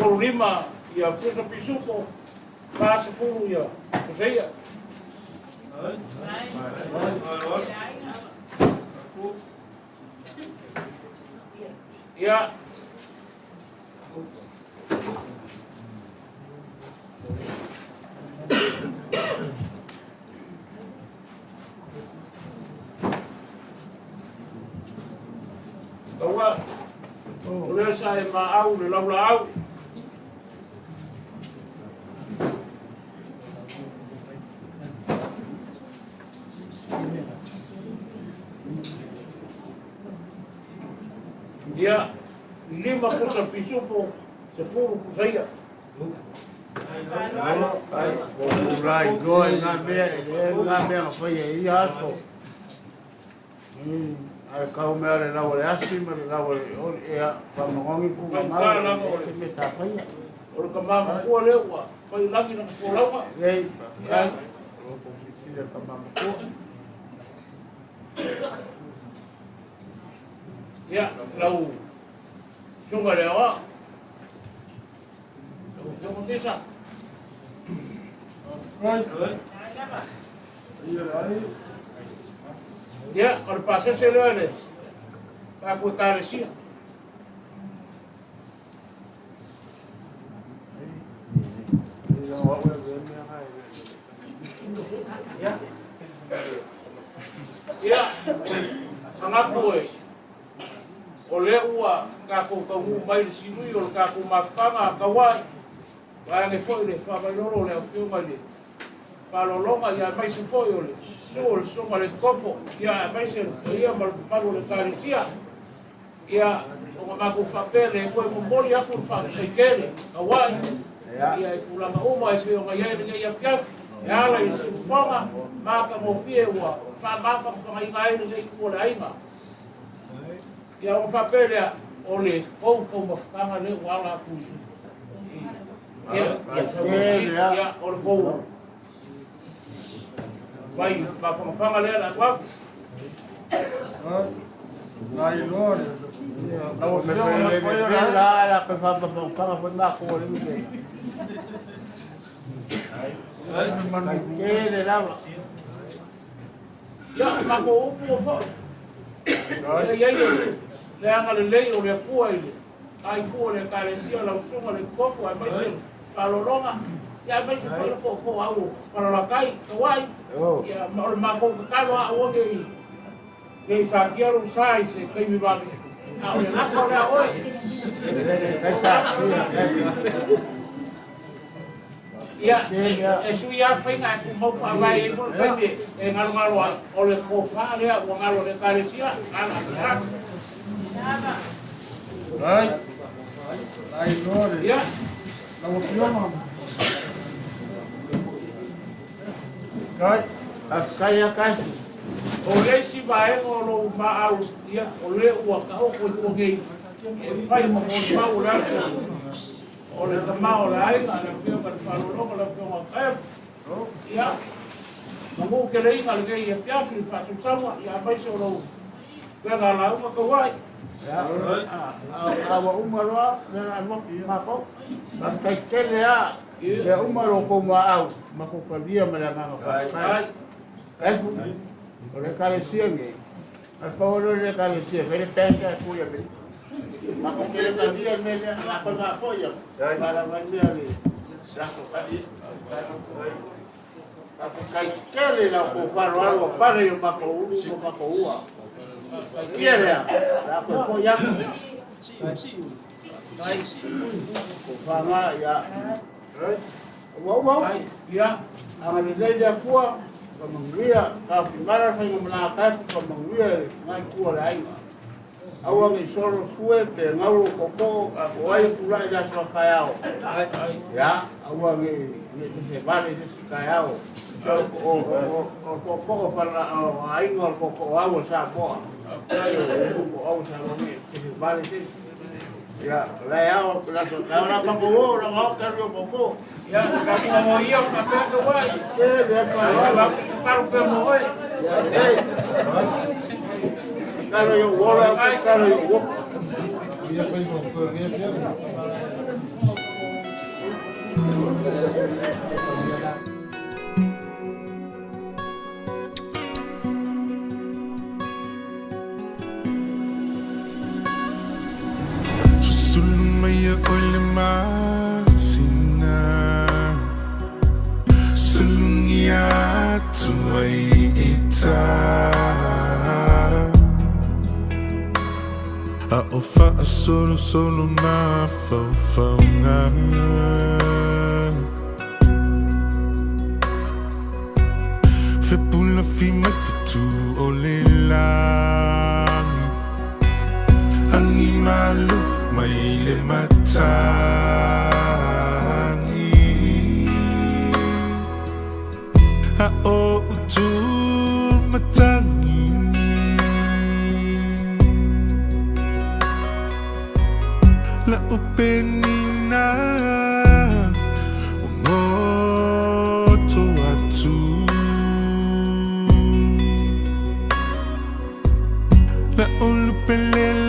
Speaker 7: 15 ia pusa pisupo, 40 ia pusa ia. Ia, taua, o lea sa e maau le laulaau. Ia, 5 pusa pisupo, 10 pusa ia.
Speaker 3: Ula iloa i ngā mea, e le ngā mea na whai e ia aso. Ae kau mea le lau o le asi ma le lau o le oli, ea, whamagongi ku ngā e se mea tā whaia.
Speaker 7: O le kamama lea ua fai lagi na folauga.
Speaker 3: Lei, ai, o loko whitira ka mamakua.
Speaker 7: Ia, lau sunga le aoa. Lau afioga Misa. Ia, o le pasese lea le tatou Ekalesia. Ia, manatu e, o lea ua tatou taunuu mai le silui o le tatou mafutaga a Kauai, vaeane foi le faavailolo o le afioga i le faalologa, ia aemaise foi o le susu o le susuga i le Topo, ia aemaise le paia ma le mamalu o le Ekalesia. Ia, ona matou faapea le toe momoli atu le faafetai tele, Kauai, ia i tulaga uma e pei ona i ai lenei afiafi, e ala i le siufofoga matagofie ua faamafagafagaina ai lenei itu o le aiga. Ia, ona faapea lea, o le tou taumafataga lea ua ala atu i ia, ia, ia, o le tou vai mafagafaga lea le atu atu.
Speaker 3: Lau afioga le mea la la ka whapapapanga whai mako o le mea. Kai kele lava.
Speaker 7: Ia, o matou upu o foi. Ia i ai le agalelei o le Atua i le Itu o le Ekalesia, lau Susuga i le Epikopo aemaise le faaaloaloga, aemaise foi le tootooau o Falelatai, Kauai. Ia, ma o le matou tatalo lava aua ne i ne i satia lou sa i se taimi vave, a o le lafo lea a oe. Ia, e sui lava faiga ae tumau faavae ai foi le taimi e galogalo ai, o le tofa lea ua galo i le Ekalesia, ala tatalo. Ia. O le isi vaega o lou maau, ia, o lea ua taoto i tua nei e fai ma molimau o le aso o le tama o le aiga, le afioga i le faalologa, le afioga o Taefu. Ia, manu teleiga lenei afiafi i le faasausauga, ia aemaise o lou pega lauga tauai.
Speaker 3: A ua uma loa le laa matou. Faafetai tele lava mea uma lo outou muaau matou talia ma le agaga faafetai. Taefu, o le Ekalesia nei, a le pau lea o le Ekalesia e fai le band ae tuu i Amerika. Matou te le talia le mea lea, o le a toe faafoi atu, faalava ai mea le latou tali. Faafetai tele i la outou faaaloalo ua pale i o matou ulu ma matou ua. Ia lea, o le a toe foi atu. Tofaga, ia. Ua uma upu. Agalelei le Atua, faamanuia, taofimala le faigamalaga taefu, faamanuia le lena itu o le aiga. Aua ne i solo fue pe gau lou tootoo, o ai e tulai i le aso a taeao. Ia, aua ne i fefevale i le isi taeao. O tootoo o aiga o le tootoo au o Samoa. O au o Samoa ne i fefevale se isi. Ia, o la e ao le aso a taeao la matou o, la o te alu i o tootoo.
Speaker 7: Ia, tatou ia faapea tauai.
Speaker 3: Tele
Speaker 7: atu. Tatalo pea mo oe.
Speaker 3: Ia, lelei. Tatalo i ou ola, ou te tatalo i ou opo.
Speaker 1: Susulu mai ia oe le masina Sulugia atu ai i tā A o faasolosolo mafaufauga Fepulafi mai fetu o le lagi Agi malu mai le matagi A o utu matagi La o penina Ua goto atu La o lupe le.